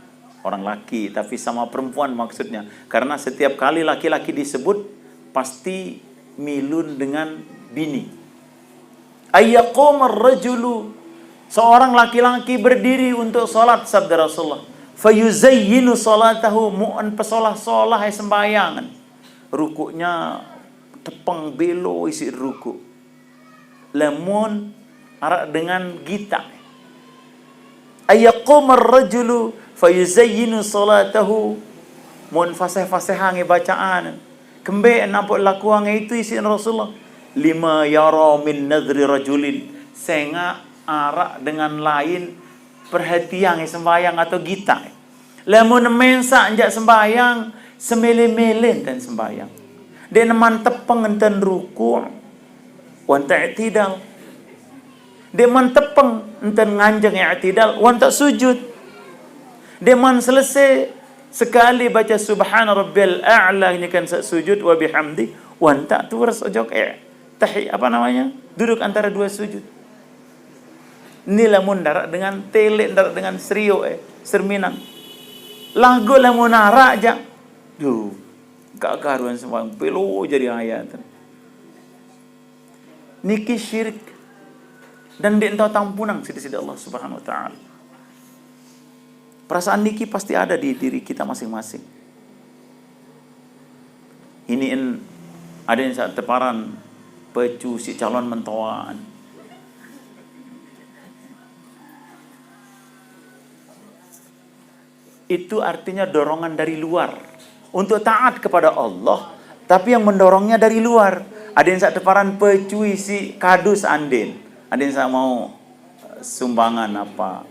orang laki, tapi sama perempuan maksudnya. Karena setiap kali laki-laki disebut, pasti milun dengan bini. Ayyaqumar rajulu, seorang laki-laki berdiri untuk salat, sabda Rasulullah. Fayuzayyinu salatahu, mu'an pesolah-solah sembahyang. Rukuknya tepeng belo isi ruku. Lamun arak dengan gita. Ayyaqumar rajulu fayuzayyinu salatahu, mun fasih-fasih ange bacaan. Kembe nampak lakuange itu isin Rasulullah. Lima yara min nadri rajulin. Senga arak dengan lain perhatian sembahyang atau gita. Lamun mensak njak sembahyang, semele-mele enten sembahyang. Dek neman tepeng enten ruku. Wan ta i'tidal. Dek man tepeng, enten nganjeng i'tidal, wan ta sujud. Dek man selesai sekali baca subhana rabbiyal a'la, nyekan sa sujud, wa bihamdi, wan ta tuwers ojok, eh, tahi-, apa namanya? Duduk antara dua sujud. Ni lamun ndarak dengan tele, ndarak dengan serio, eh, serminang. Lagu lamun narak ja. Duh, gak karuan semua pelo jadi ayat. Niki syirik. Dan ndeq tau tampunang siq Deside Allah Subhanahu wa Ta'ala. Perasaan niki pasti ada di diri kita masing-masing. Ini en, adeqn saq teparan pecu siq calon mentoan. Itu artinya dorongan dari luar untuk taat kepada Allah, tapi yang mendorongnya dari luar. Adeqn saq teparan pecu isiq kadu saq andin. Adeqn saq mau, eh, sumbangan apa.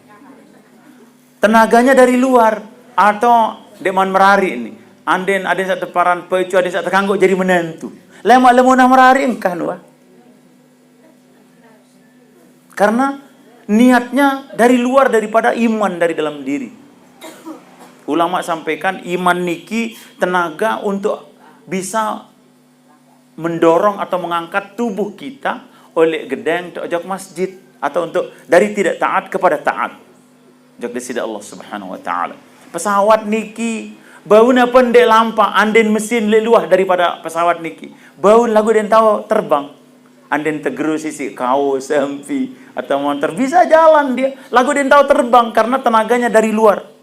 Tenaganya dari luar, atau ndeqman merariq ni. Andin, adeqn saq teparan pecu, adeqn saq tekanggoq jari menantu. Lemaq lemonah merariq engkah nuah. Karena niatnya dari luar daripada iman dari dalam diri. Ulama sampaikan, iman niki tenaga untuk bisa mendorong atau mengangkat tubuh kita oleh gedeng tok jok masjid, atau untuk dari tidak taat kepada taat. Jok Deside Allah Subhanahu wa Ta'ala. Pesawat niki, bau napa ndeq lampaq, andin mesin leq luah daripada pesawat niki. Bau laguq ndeqn tao terbang. Andin tegerus isiq kaos, sempi, atau motor, bisa jalan dia. Laguq ndeqn tao terbang karena tenaganya dari luar.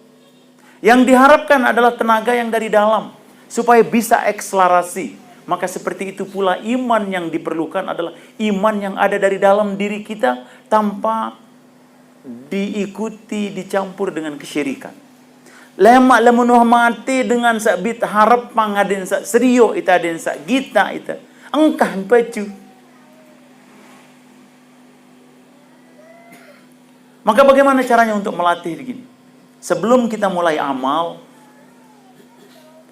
Yang diharapkan adalah tenaga yang dari dalam, supaya bisa akselerasi. Maka seperti itu pula iman yang diperlukan adalah iman yang ada dari dalam diri kita tanpa diikuti, dicampur dengan kesyirikan. Lemaq lemun wah mate dengan saq bit harepang adeqn saq serio ite, adeqn saq gitaq ite. Engkah pecu. Maka bagaimana caranya untuk melatih begini? Sebelum kita mulai amal,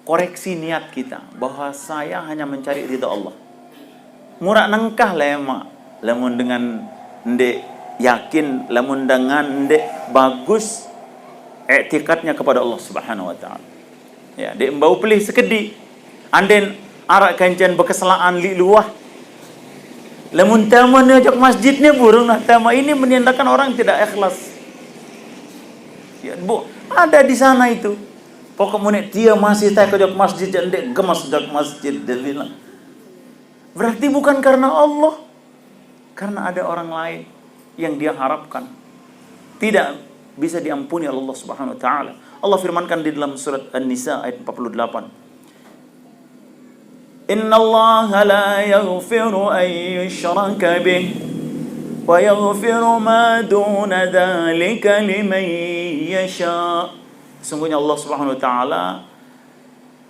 koreksi niat kita bahwa saya hanya mencari ridha Allah. Muraq nengkah lemaq, lamun dengan ndeq yakin, lamun dengan ndeq bagus iktikadnya kepada Allah Subhanahu wa Ta'ala. Ya, ndeq mbau pelih sekediq. Andin araq kancen bekeselaan leq luah. Lamun tame ne ojok masjid ne burung nah tame, ini menandakan orang tidak ikhlas. Ya, Bu, ada di sana itu. Pokok mun tie masih taek ojok masjid, ndeq gemes ojok masjid, dia bilang. Berarti bukan karena Allah. Karena ada orang lain yang dia harapkan. Tidak bisa diampuni oleh Allah Subhanahu wa Ta'ala. Allah firmankan di dalam surat An-Nisa ayat empat puluh delapan. Innallaha la yaghfiru an yushraka bih wa yaghfiru ma duna dzalika liman yasha. Sungguhnya Allah Subhanahu wa Ta'ala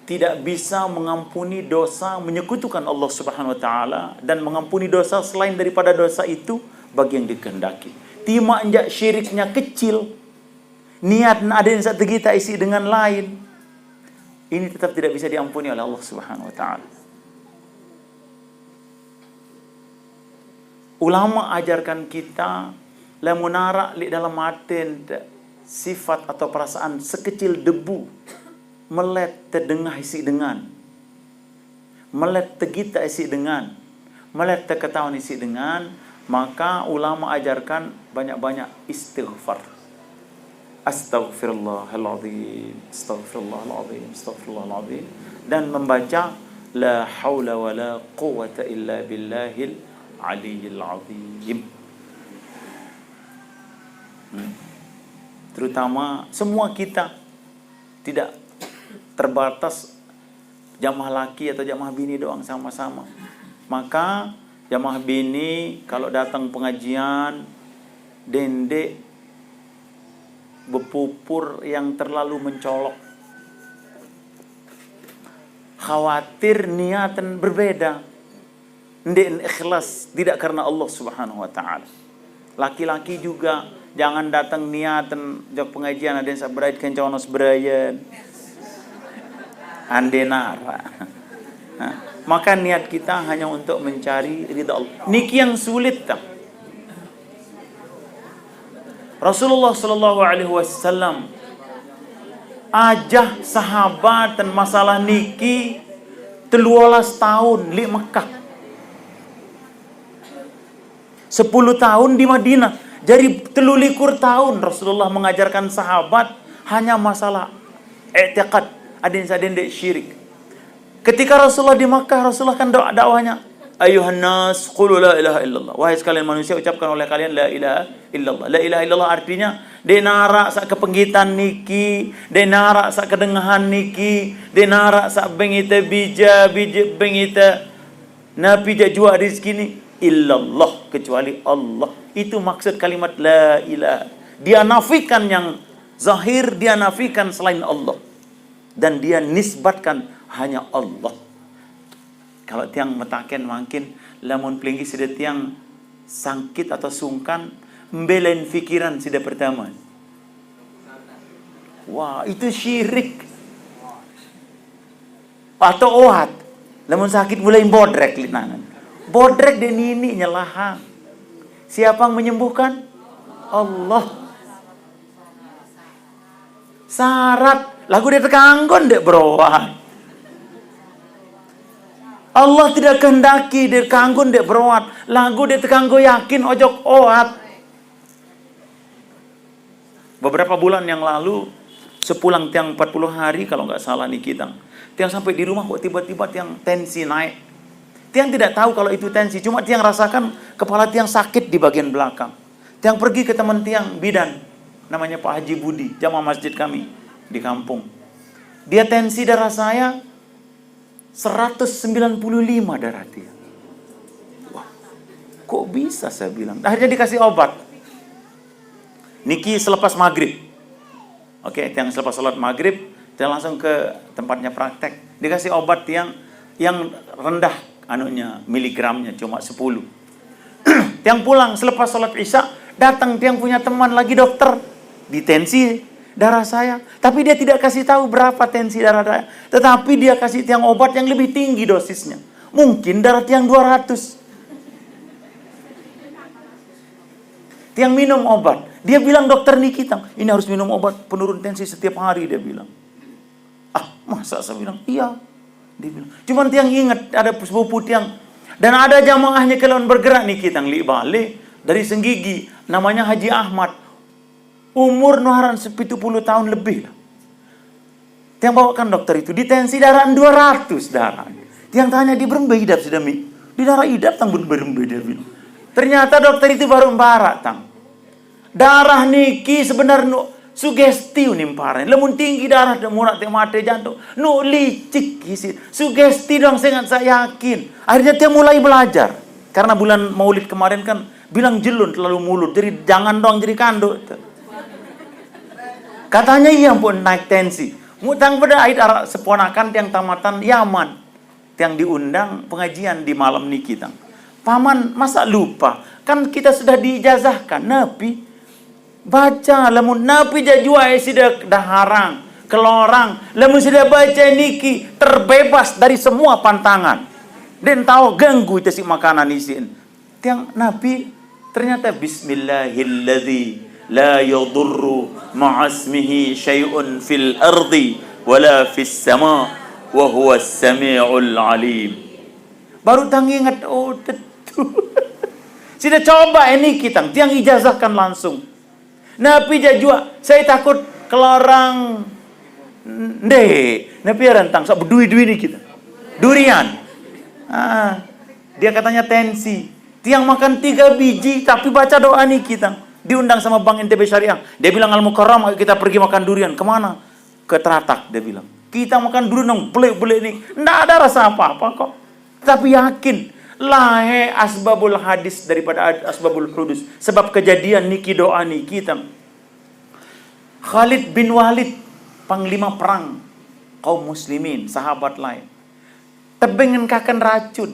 tidak bisa mengampuni dosa menyekutukan Allah Subhanahu wa Ta'ala dan mengampuni dosa selain daripada dosa itu bagi yang dikehendaki. Timaq njaq syiriknya kecil, niat adeqn saq tegitaq isiq dengan lain, ini tetap tidak bisa diampuni oleh Allah Subhanahu wa Ta'ala. Ulama ajarkan kita, lamun araq leq dalem aten te sifat atau perasaan sekecil debu, melet tedengah isiq dengan, melet tegitaq isiq dengan, melet teketaun isiq dengan, maka ulama ajarkan banyak-banyak istighfar. Astaghfirullahaladzim, astaghfirullahaladzim, astaghfirullahaladzim. Dan membaca la haula wa la quwwata illa billahil aliyyil azim. Hmm. Terutama semua kita, tidak terbatas jamaah laki atau jamaah bini doang, sama-sama. Maka jamaah bini kalau datang pengajian, dendeq bepupur yang terlalu mencolok. Khawatir niaten berbeda. Ndeqn ikhlas, tidak karena Allah Subhanahu wa Ta'ala. Laki-laki juga, jangan datang niaten jok pengajian, adeqn saq berait kance onoq seberayen. Andin araq. Nah, maka niat kita hanya untuk mencari ridha Allah. Niki yang sulit, tah. Rasulullah sallallahu alaihi wasallam ajah sahabat dan masalah niki telulas tahun li Mekah. Sepuluh tahun di Madinah. Jadi telulikur tahun Rasulullah mengajarkan sahabat hanya masalah i'tiqad, adin sadin dek syirik. Ketika Rasulullah di Makkah, Rasulullah kan doa dakwahnya, "Ayuhan nas, qulu la ilaha illallah." Wahai sekalian manusia, ucapkan oleh kalian la ilaha illallah. La ilaha illallah artinya, dek narak sak kepenggitan niki, dek narak sak kedengahan niki, dek narak sak bengite bija, bija bengite napi jak juak rezeki ni, illallah, kecuali Allah. Itu maksud kalimat la ilaha. Dia nafikan yang zahir, dia nafikan selain Allah. Dan dia nisbatkan hanya Allah. Kalau tiang metaken mungkin, lamun pelinggih sida tiang sangkit atau sungkan, mbelain pikiran sida pertama. Wah, itu syirik. Atau oat. Lamun sakit mulai bodrek li tangan. Bodrek dek nini nyelahang. Siapa yang menyembuhkan? Allah. Syarat. Lagu dek tekanggo dek beroat. Allah tidak kehendaki dek tekanggo dek beroat. Lagu dek tekanggo yakin ojok oat. Beberapa bulan yang lalu, sepulang tiang empat puluh hari kalau nggak salah niki tang, tiang sampai di rumah kok tiba-tiba tiang tensi naik. Tiang tidak tahu kalau itu tensi, cuma tiang rasakan kepala tiang sakit di bagian belakang. Tiang pergi ke teman tiang bidan, namanya Pak Haji Budi, jamaah masjid kami di kampung. Dia tensi darah saya seratus sembilan puluh lima darah tiang. Wah, kok bisa, saya bilang. Akhirnya dikasih obat. Niki selepas maghrib. Oke, tiang selepas sholat maghrib, tiang langsung ke tempatnya praktek. Dikasih obat tiang yang rendah anunya, miligramnya cuma sepuluh. Tiang pulang selepas sholat isya, datang tiang punya teman lagi dokter, di tensi darah saya. Tapi dia tidak kasih tahu berapa tensi darah saya. Tetapi dia kasih tiang obat yang lebih tinggi dosisnya. Mungkin darah tiang dua ratus. Tiang minum obat. Dia bilang, "Dokter niki tang, ini harus minum obat penurun tensi setiap hari," dia bilang. "Ah, masa?" saya bilang. "Iya," dia bilang. Cuman tiang ingat ada sepupu tiang. Dan ada jamaahnya kalau bergerak niki tang li balik dari Senggigi, namanya Haji Ahmad. Umur nuharan sepitu puluh tahun lebih lah. Tiang bawakan dokter itu, di tensi darah dua ratus darah. Tiang tanya, "Di berembe idap sudah mi?" "Di darah idap tang berembe dia bilang." Ternyata dokter itu baru mbarak tang. Darah niki sebenar nu sugesti nimparan. Lamun tinggi darah dan murak tiang mate jantung. Nu licik isi. Sugesti dong, sangat saya yakin. Akhirnya tiang mulai belajar. Karena bulan Maulid kemarin kan bilang jelun terlalu mulut. Jadi jangan dong jadi kanduk. Katanya iya pun naik tensi. Mutang beda ait arak seponakan tiang tamatan Yaman. Tiang diundang pengajian di malam niki tang. "Paman, masa lupa? Kan kita sudah diijazahkan, napi? Baca, lamun napi jajua sida daharang, kelorang, lamun sida baca niki terbebas dari semua pantangan. Den tahu ganggu itu si makanan isin." Tiang napi, ternyata bismillahilladzi la yadurru ma'asmihi syai'un fil ardi wala fis sama wa huwas samiul alim. Baru tang ingat, oh, tentu. Sida coba ini kita, tiang ijazahkan langsung. Napi jajua, saya takut kelarang. Nde, napi rentang, sok berdui-dui ni kita. Durian. Ah, dia katanya tensi. Tiang makan tiga biji, tapi baca doa ni kita. Diundang sama Bank N T B Syariah. Dia bilang, "Al Mukarram, ayo kita pergi makan durian." "Kemana?" "Ke Teratak," dia bilang. Kita makan durian yang belik-belik ni. Ndak ada rasa apa-apa kok. Tapi yakin, lahe asbabul hadis daripada asbabul hudus. Sebab kejadian niki doa niki tang. Khalid bin Walid, panglima perang kaum muslimin, sahabat lain. Tebeng ngengkaken racun.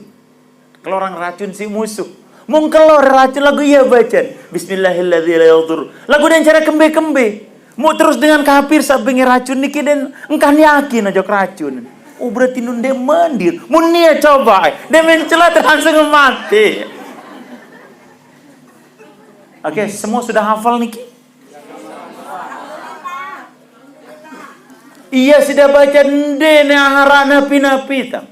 Kelorang racun si musuh. Mung kelor racun lagu iya bacaan. Bismillahilladzi la yadur. Lagu dan cara kembe-kembe. Mau terus dengan kafir sabenge racun niki dan engkan yakin aja racun. Oh, berarti nun de mendir. Mun nia coba, eh. De mencelat langsung mati. Oke, semua sudah hafal niki? Iya, sudah baca, nde ne ahara napi-napi ta.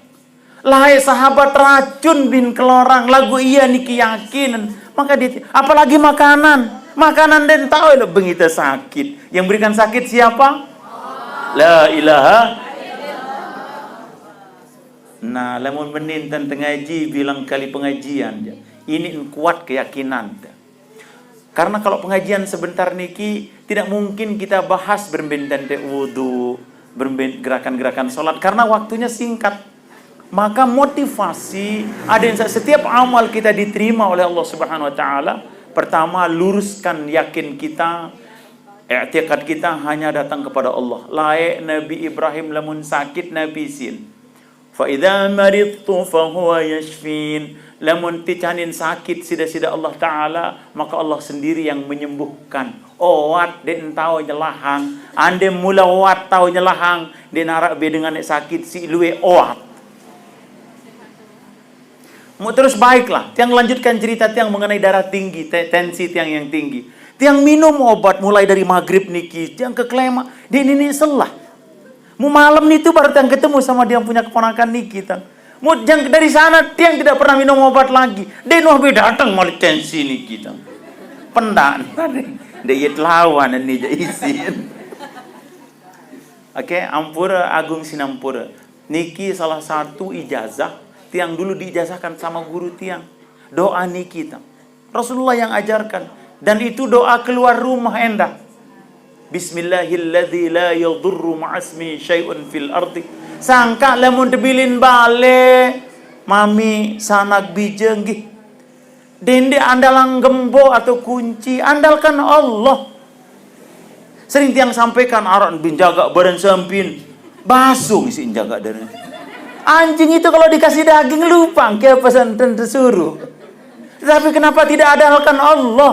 Lae sahabat racun bin kelorang, lagu iya niki yakin. Maka dia, apalagi makanan. Makanan den tahu lo bengita sakit. Yang berikan sakit siapa? La ilaha. Nah, lamun menintan tengaji bilang kali pengajian ja. Ini kuat keyakinan ta. Karena kalau pengajian sebentar niki, tidak mungkin kita bahas berembe tentang wudu, berembe gerakan-gerakan sholat, karena waktunya singkat. Maka motivasi, ada yang sa-, setiap amal kita diterima oleh Allah Subhanahu wa Ta'ala, pertama, luruskan yakin kita, i'tikad kita hanya datang kepada Allah. Lae Nabi Ibrahim lamun sakit, Nabi sin. Fa idza maridtu fa huwa yashfin. Lamun ticanin sakit sida-sida Allah Ta'ala, maka Allah sendiri yang menyembuhkan. Oat de entau nyelahang. Ande mula oat tau nyelahang, de narak be dengan sakit si luwe oat. Mau terus baiklah, tiang lanjutkan cerita tiang mengenai darah tinggi, te-, tensi tiang yang tinggi. Tiang minum obat mulai dari maghrib niki, tiang ke kelema, de nini selah. Mu malam nitu baru tiang ketemu sama dia punya keponakan niki, tang. Mu jang dari sana tiang tidak pernah minum obat lagi. De noh be datang malah tensi niki, tang. Pendak. De yet lawan ni ja isin. Oke, ampura agung sinampura. Niki salah satu ijazah tiang dulu diijazahkan sama guru tiang. Doa niki, tang. Rasulullah yang ajarkan. Dan itu doa keluar rumah enda. Bismillahilladzi la yadurru ma'asmi syai'un fil ardi. Sangka lamun tebilin bale, mami sanak bijeng gih. Dende andalang gembo atau kunci, andalkan Allah. Sering tiang sampaikan arak bin jaga badan sempin. Basung si jaga dari. Anjing itu kalau dikasih daging lupa, ke pesan dan disuruh. Tetapi kenapa tidak andalkan Allah?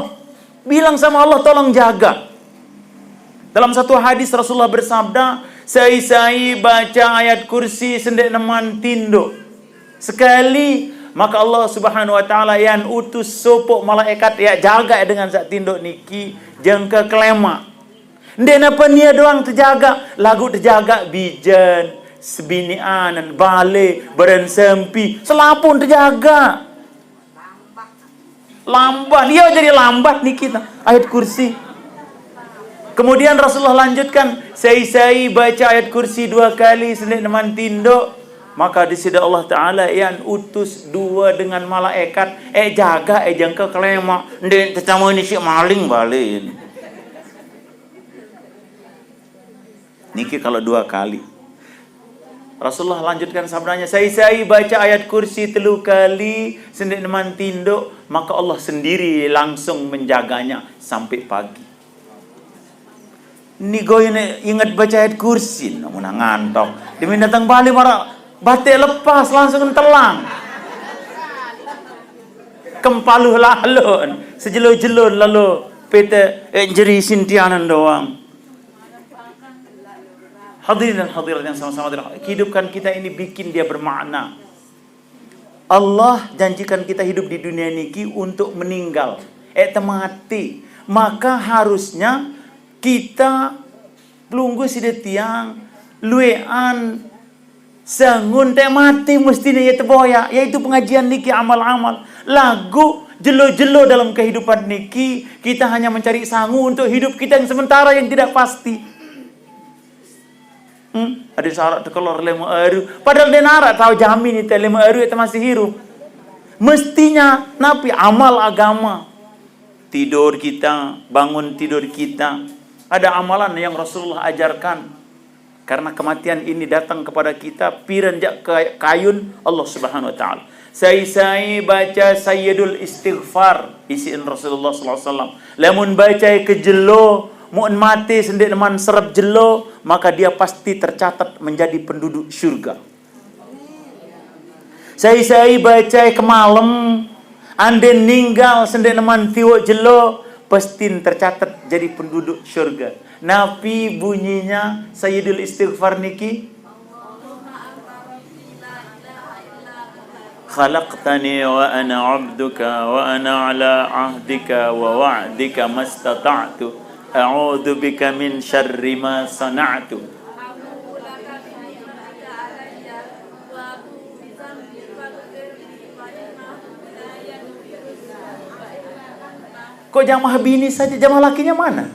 Bilang sama Allah, "Tolong jaga." Dalam satu hadis Rasulullah bersabda, "Sai-sai baca ayat kursi sendek neman tindo sekali, maka Allah Subhanahu wa Ta'ala yang utus sopok malaikat ya jaga dengan sak tindo niki, jangka kelema." Nde napa nia doang terjaga, lagu terjaga bijen, sebinianan, bale, badan sempi, selapun terjaga. Lambat, dia jadi lambat niki ta. Ayat kursi. Kemudian Rasulullah lanjutkan, "Sai-sai baca ayat kursi dua kali sendek neman tindo, maka di sida Allah Ta'ala yang utus dua dengan malaikat, eh jaga, eh jangka kelema, nde tetamu ini si maling balen." Niki kalau dua kali. Rasulullah lanjutkan sabdanya, "Sai-sai baca ayat kursi telu kali, sendek neman tindo, maka Allah sendiri langsung menjaganya sampai pagi." Ni goy ne ingat baca ayat kursi, namun ngantok. Demi datang balik marah, batik lepas langsung telang. Kempaluh lalun, sejelo-jelon lalu pete, eh, jeri sintianan doang. Hadirin dan hadirat yang sama-sama dirahmati, kehidupan kita ini bikin dia bermakna. Allah janjikan kita hidup di dunia niki untuk meninggal, eh, temati. Maka harusnya kita pelungguh sida tiang luean sangun te mati mestinya ya teboya, yaitu pengajian niki, amal-amal. Lagu jelo-jelo dalam kehidupan niki, kita hanya mencari sangu untuk hidup kita yang sementara yang tidak pasti. Hmm, ada syarat tekelor lima aru. Padahal dia narak tahu jamin itu lima aru itu masih hidup. Mestinya napi amal agama. Tidur kita, bangun tidur kita. Ada amalan yang Rasulullah ajarkan. Karena kematian ini datang kepada kita, piran jak kayun Allah Subhanahu wa Ta'ala. Sai-sai baca Sayyidul Istighfar, isiin Rasulullah sallallahu alaihi wasallam. Lamun baca ke jelo, mun mati sendek neman serep jelo, maka dia pasti tercatat menjadi penduduk syurga. Sai-sai baca ke malam, anden ninggal sendek neman tiwok jelo, pasti tercatat jadi penduduk syurga. Napi bunyinya Sayyidul Istighfar niki? خلقتني وأنا عبدك وأنا على عهدك ووعدك ما استطعت، أعوذ بك من شر ما صنعت. Kok jamaah bini saja, jamaah lakinya mana?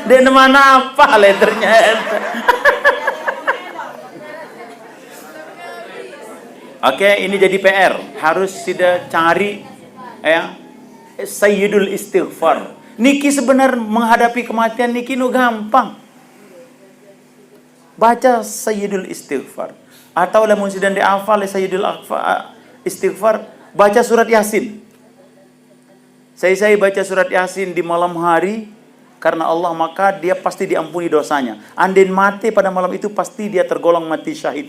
Dia mana apa le ternyata. Oke, ini jadi P R. Harus sida cari, ya, Sayyidul Istighfar. Niki sebenar menghadapi kematian niki nu gampang. Baca Sayyidul Istighfar. Atau lamun sida ndak hafal Sayyidul Aghfa-, Istighfar, baca surat Yasin. Saya, saya baca surat Yasin di malam hari karena Allah, maka dia pasti diampuni dosanya. Andin mati pada malam itu, pasti dia tergolong mati syahid.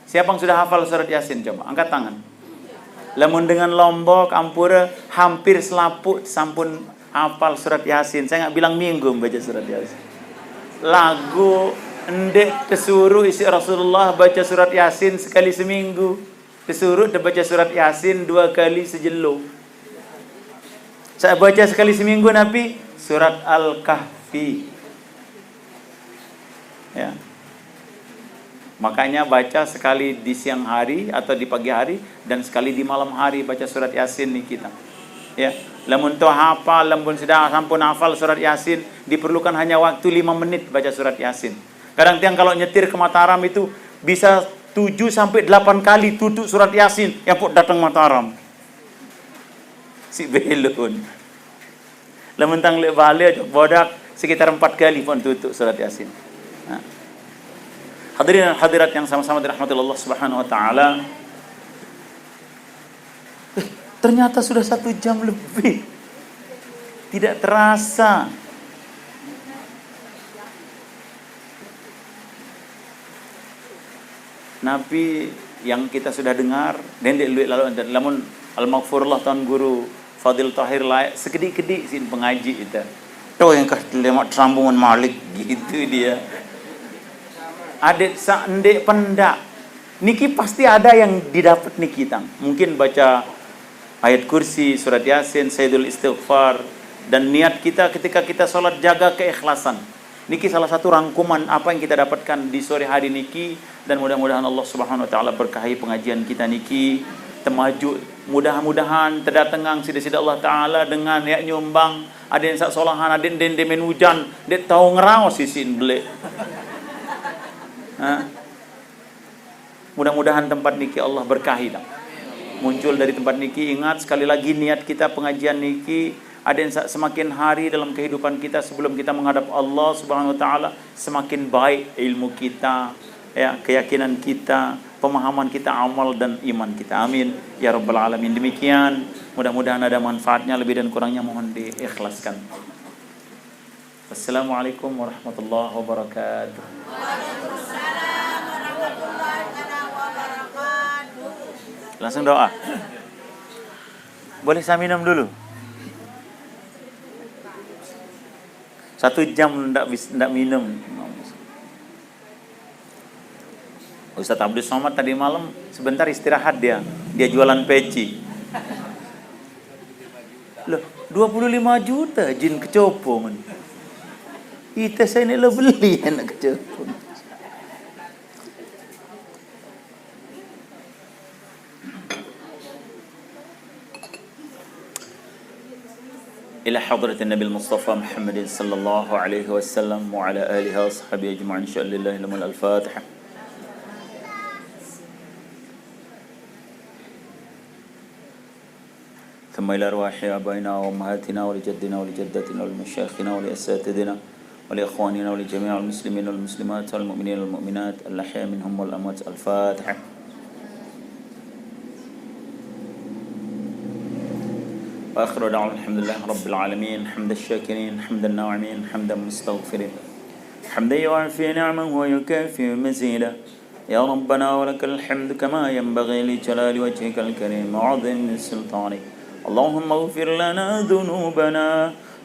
Siapa yang sudah hafal surat Yasin, coba angkat tangan. Lamun dengan Lombok, Ampura, hampir selaput sampun hafal surat Yasin. Saya nggak bilang minggu baca surat Yasin. Lagu ndek tesuruh isi Rasulullah baca surat Yasin sekali seminggu. Tesuruh dia baca surat Yasin dua kali sejelo. Saya baca sekali seminggu, Nabi, surat Al-Kahfi. Ya. Makanya baca sekali di siang hari atau di pagi hari dan sekali di malam hari baca surat Yasin ni kita. Ya. Lamun tu hafal, lamun sudah sampun hafal surat Yasin, diperlukan hanya waktu lima menit baca surat Yasin. Kadang tiang kalau nyetir ke Mataram itu bisa tujuh sampai delapan kali tutup surat Yasin yang pun datang Mataram. Si belun. Lamun tang lek balik bodak sekitar empat kali pun tutup surat Yasin. Nah. Hadirin dan hadirat yang sama-sama dirahmati Allah Subhanahu wa taala. Eh, ternyata sudah satu jam lebih. Tidak terasa. Nabi yang kita sudah dengar, dendek luit lalu lamun almaghfurullah Tuan Guru Fadil Tahir layak sekedik-kedik sin pengaji kita. Tuh yang kah lemak terambungan malik gitu dia. Adik sa ndek pendak. Niki pasti ada yang didapat niki tang. Mungkin baca ayat kursi, surat Yasin, Sayyidul Istighfar, dan niat kita ketika kita sholat jaga keikhlasan. Niki salah satu rangkuman apa yang kita dapatkan di sore hari niki, dan mudah-mudahan Allah Subhanahu wa taala berkahi pengajian kita niki, temaju, mudah-mudahan terdatengang sida-sida Allah taala dengan ya nyumbang, ada yang sak solahan, ada yang dende men hujan, dek tahu ngeraos isin belek. Ha? Mudah-mudahan tempat niki Allah berkahi dah. Muncul dari tempat niki, ingat sekali lagi niat kita pengajian niki, ada yang sa-, semakin hari dalam kehidupan kita sebelum kita menghadap Allah Subhanahu wa taala, semakin baik ilmu kita, ya, keyakinan kita, pemahaman kita, amal dan iman kita. Amin ya rabbal alamin. Demikian, mudah-mudahan ada manfaatnya, lebih dan kurangnya mohon diikhlaskan. Assalamualaikum warahmatullahi wabarakatuh. Langsung doa. Boleh saya minum dulu? Satu jam ndak bis-, ndak minum. Ustaz Abdul Somad tadi malam sebentar istirahat dia. Dia jualan peci. Loh, dua puluh lima juta jin kecopo men. Ite saya ni lo beli anak kecopo. إلى حضرة النبي المصطفى محمد صلى الله عليه وسلم وعلى آله وصحبه أجمعين. إن شاء الله لمن الفاتحة. ثم إلى أرواح آبائنا وأمهاتنا ولجدنا ولجدتنا ولمشايخنا ولأساتذتنا ولإخواننا ولجميع المسلمين والمسلمات والمؤمنين والمؤمنات الأحياء منهم والأموات. الفاتحة. وآخر دعوانا الحمد لله رب العالمين. حمد الشاكرين، حمد الناعمين، حمد المستغفرين، حمدا يوافي نعمه ويكافئ مزيده. يا ربنا ولك الحمد كما ينبغي لجلال وجهك الكريم وعظيم سلطانك. اللهم اغفر لنا ذنوبنا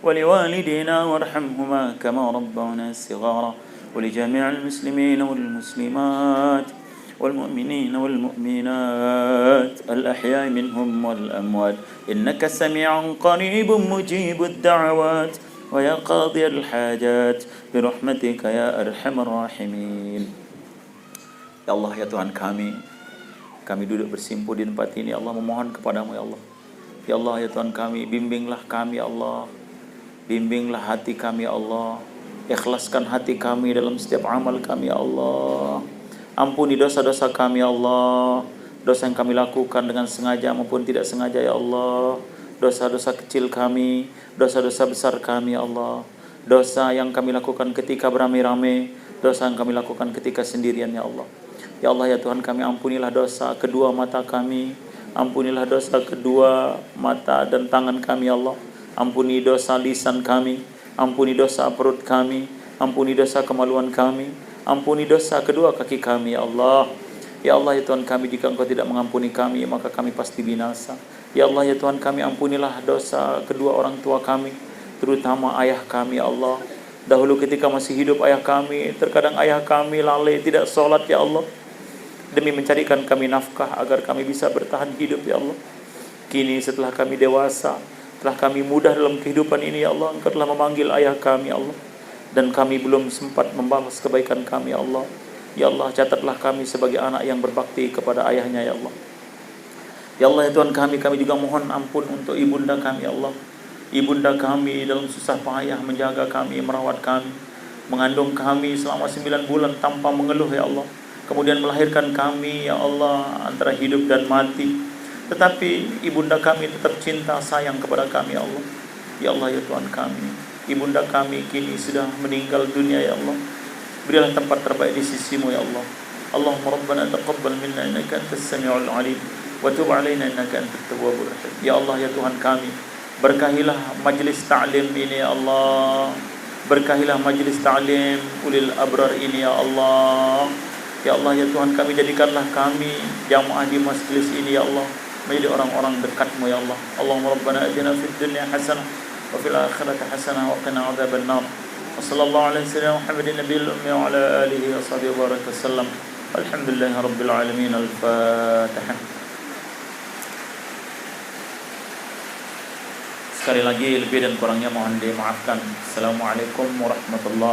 ولوالدينا وارحمهما كما ربونا صغارا، ولجميع المسلمين والمسلمات والمؤمنين والمؤمنات الأحياء منهم والأموات، إنك سميع قريب مجيب الدعوات ويا قاضي الحاجات برحمتك يا أرحم الراحمين. Ya Allah, ya Tuhan kami, kami duduk bersimpuh di tempat ini, ya Allah, memohon kepada-Mu, ya Allah. Ya Allah, ya Tuhan kami, bimbinglah kami, ya Allah. Bimbinglah hati kami, ya Allah. Ikhlaskan hati kami dalam setiap amal kami, ya Allah. Ampuni dosa-dosa kami, ya Allah. Dosa yang kami lakukan dengan sengaja maupun tidak sengaja, ya Allah. Dosa-dosa kecil kami, dosa-dosa besar kami, ya Allah. Dosa yang kami lakukan ketika beramai-ramai, dosa yang kami lakukan ketika sendirian, ya Allah. Ya Allah, ya Tuhan kami, ampunilah dosa kedua mata kami, ampunilah dosa kedua mata dan tangan kami, ya Allah. Ampuni dosa lisan kami, ampuni dosa perut kami, ampuni dosa kemaluan kami, ampuni dosa kedua kaki kami, ya Allah. Ya Allah, ya Tuhan kami, jika Engkau tidak mengampuni kami, maka kami pasti binasa. Ya Allah, ya Tuhan kami, ampunilah dosa kedua orang tua kami, terutama ayah kami, ya Allah. Dahulu ketika masih hidup ayah kami, terkadang ayah kami lalai, tidak sholat, ya Allah, demi mencarikan kami nafkah agar kami bisa bertahan hidup, ya Allah. Kini setelah kami dewasa, telah kami mudah dalam kehidupan ini, ya Allah, Engkau telah memanggil ayah kami, ya Allah. Dan kami belum sempat membalas kebaikan kami, ya Allah. Ya Allah, catatlah kami sebagai anak yang berbakti kepada ayahnya, ya Allah. Ya Allah, ya Tuhan kami, kami juga mohon ampun untuk ibunda kami, ya Allah. Ibunda kami dalam susah payah menjaga kami, merawat kami, mengandung kami selama sembilan bulan tanpa mengeluh, ya Allah. Kemudian melahirkan kami, ya Allah, antara hidup dan mati. Tetapi ibunda kami tetap cinta sayang kepada kami, ya Allah. Ya Allah, ya Tuhan kami, ibunda kami kini sudah meninggal dunia, ya Allah. Berilah tempat terbaik di sisi-Mu, ya Allah. اللهم ربنا تقبل منا إنك أنت السميع العليم وتب علينا إنك أنت التواب الرحيم. Ya Allah, ya Tuhan kami, berkahilah majlis taklim ini, ya Allah. Berkahilah majlis taklim ulil abrar ini, ya Allah. Ya Allah, ya Tuhan kami, jadikanlah kami jamaah di majlis ini, ya Allah, menjadi orang-orang dekat-Mu, ya Allah. اللهم ربنا آتنا في الدنيا حسنة وفي الآخرة حسنة وقنا عذاب النار. وصلى الله على سيدنا محمد النبي الأمي وعلى آله وصحبه وبارك وسلم. الحمد لله رب العالمين. الفاتحة. Sekali lagi, lebih dan kurangnya mohon dimaafkan. Assalamualaikum warahmatullahi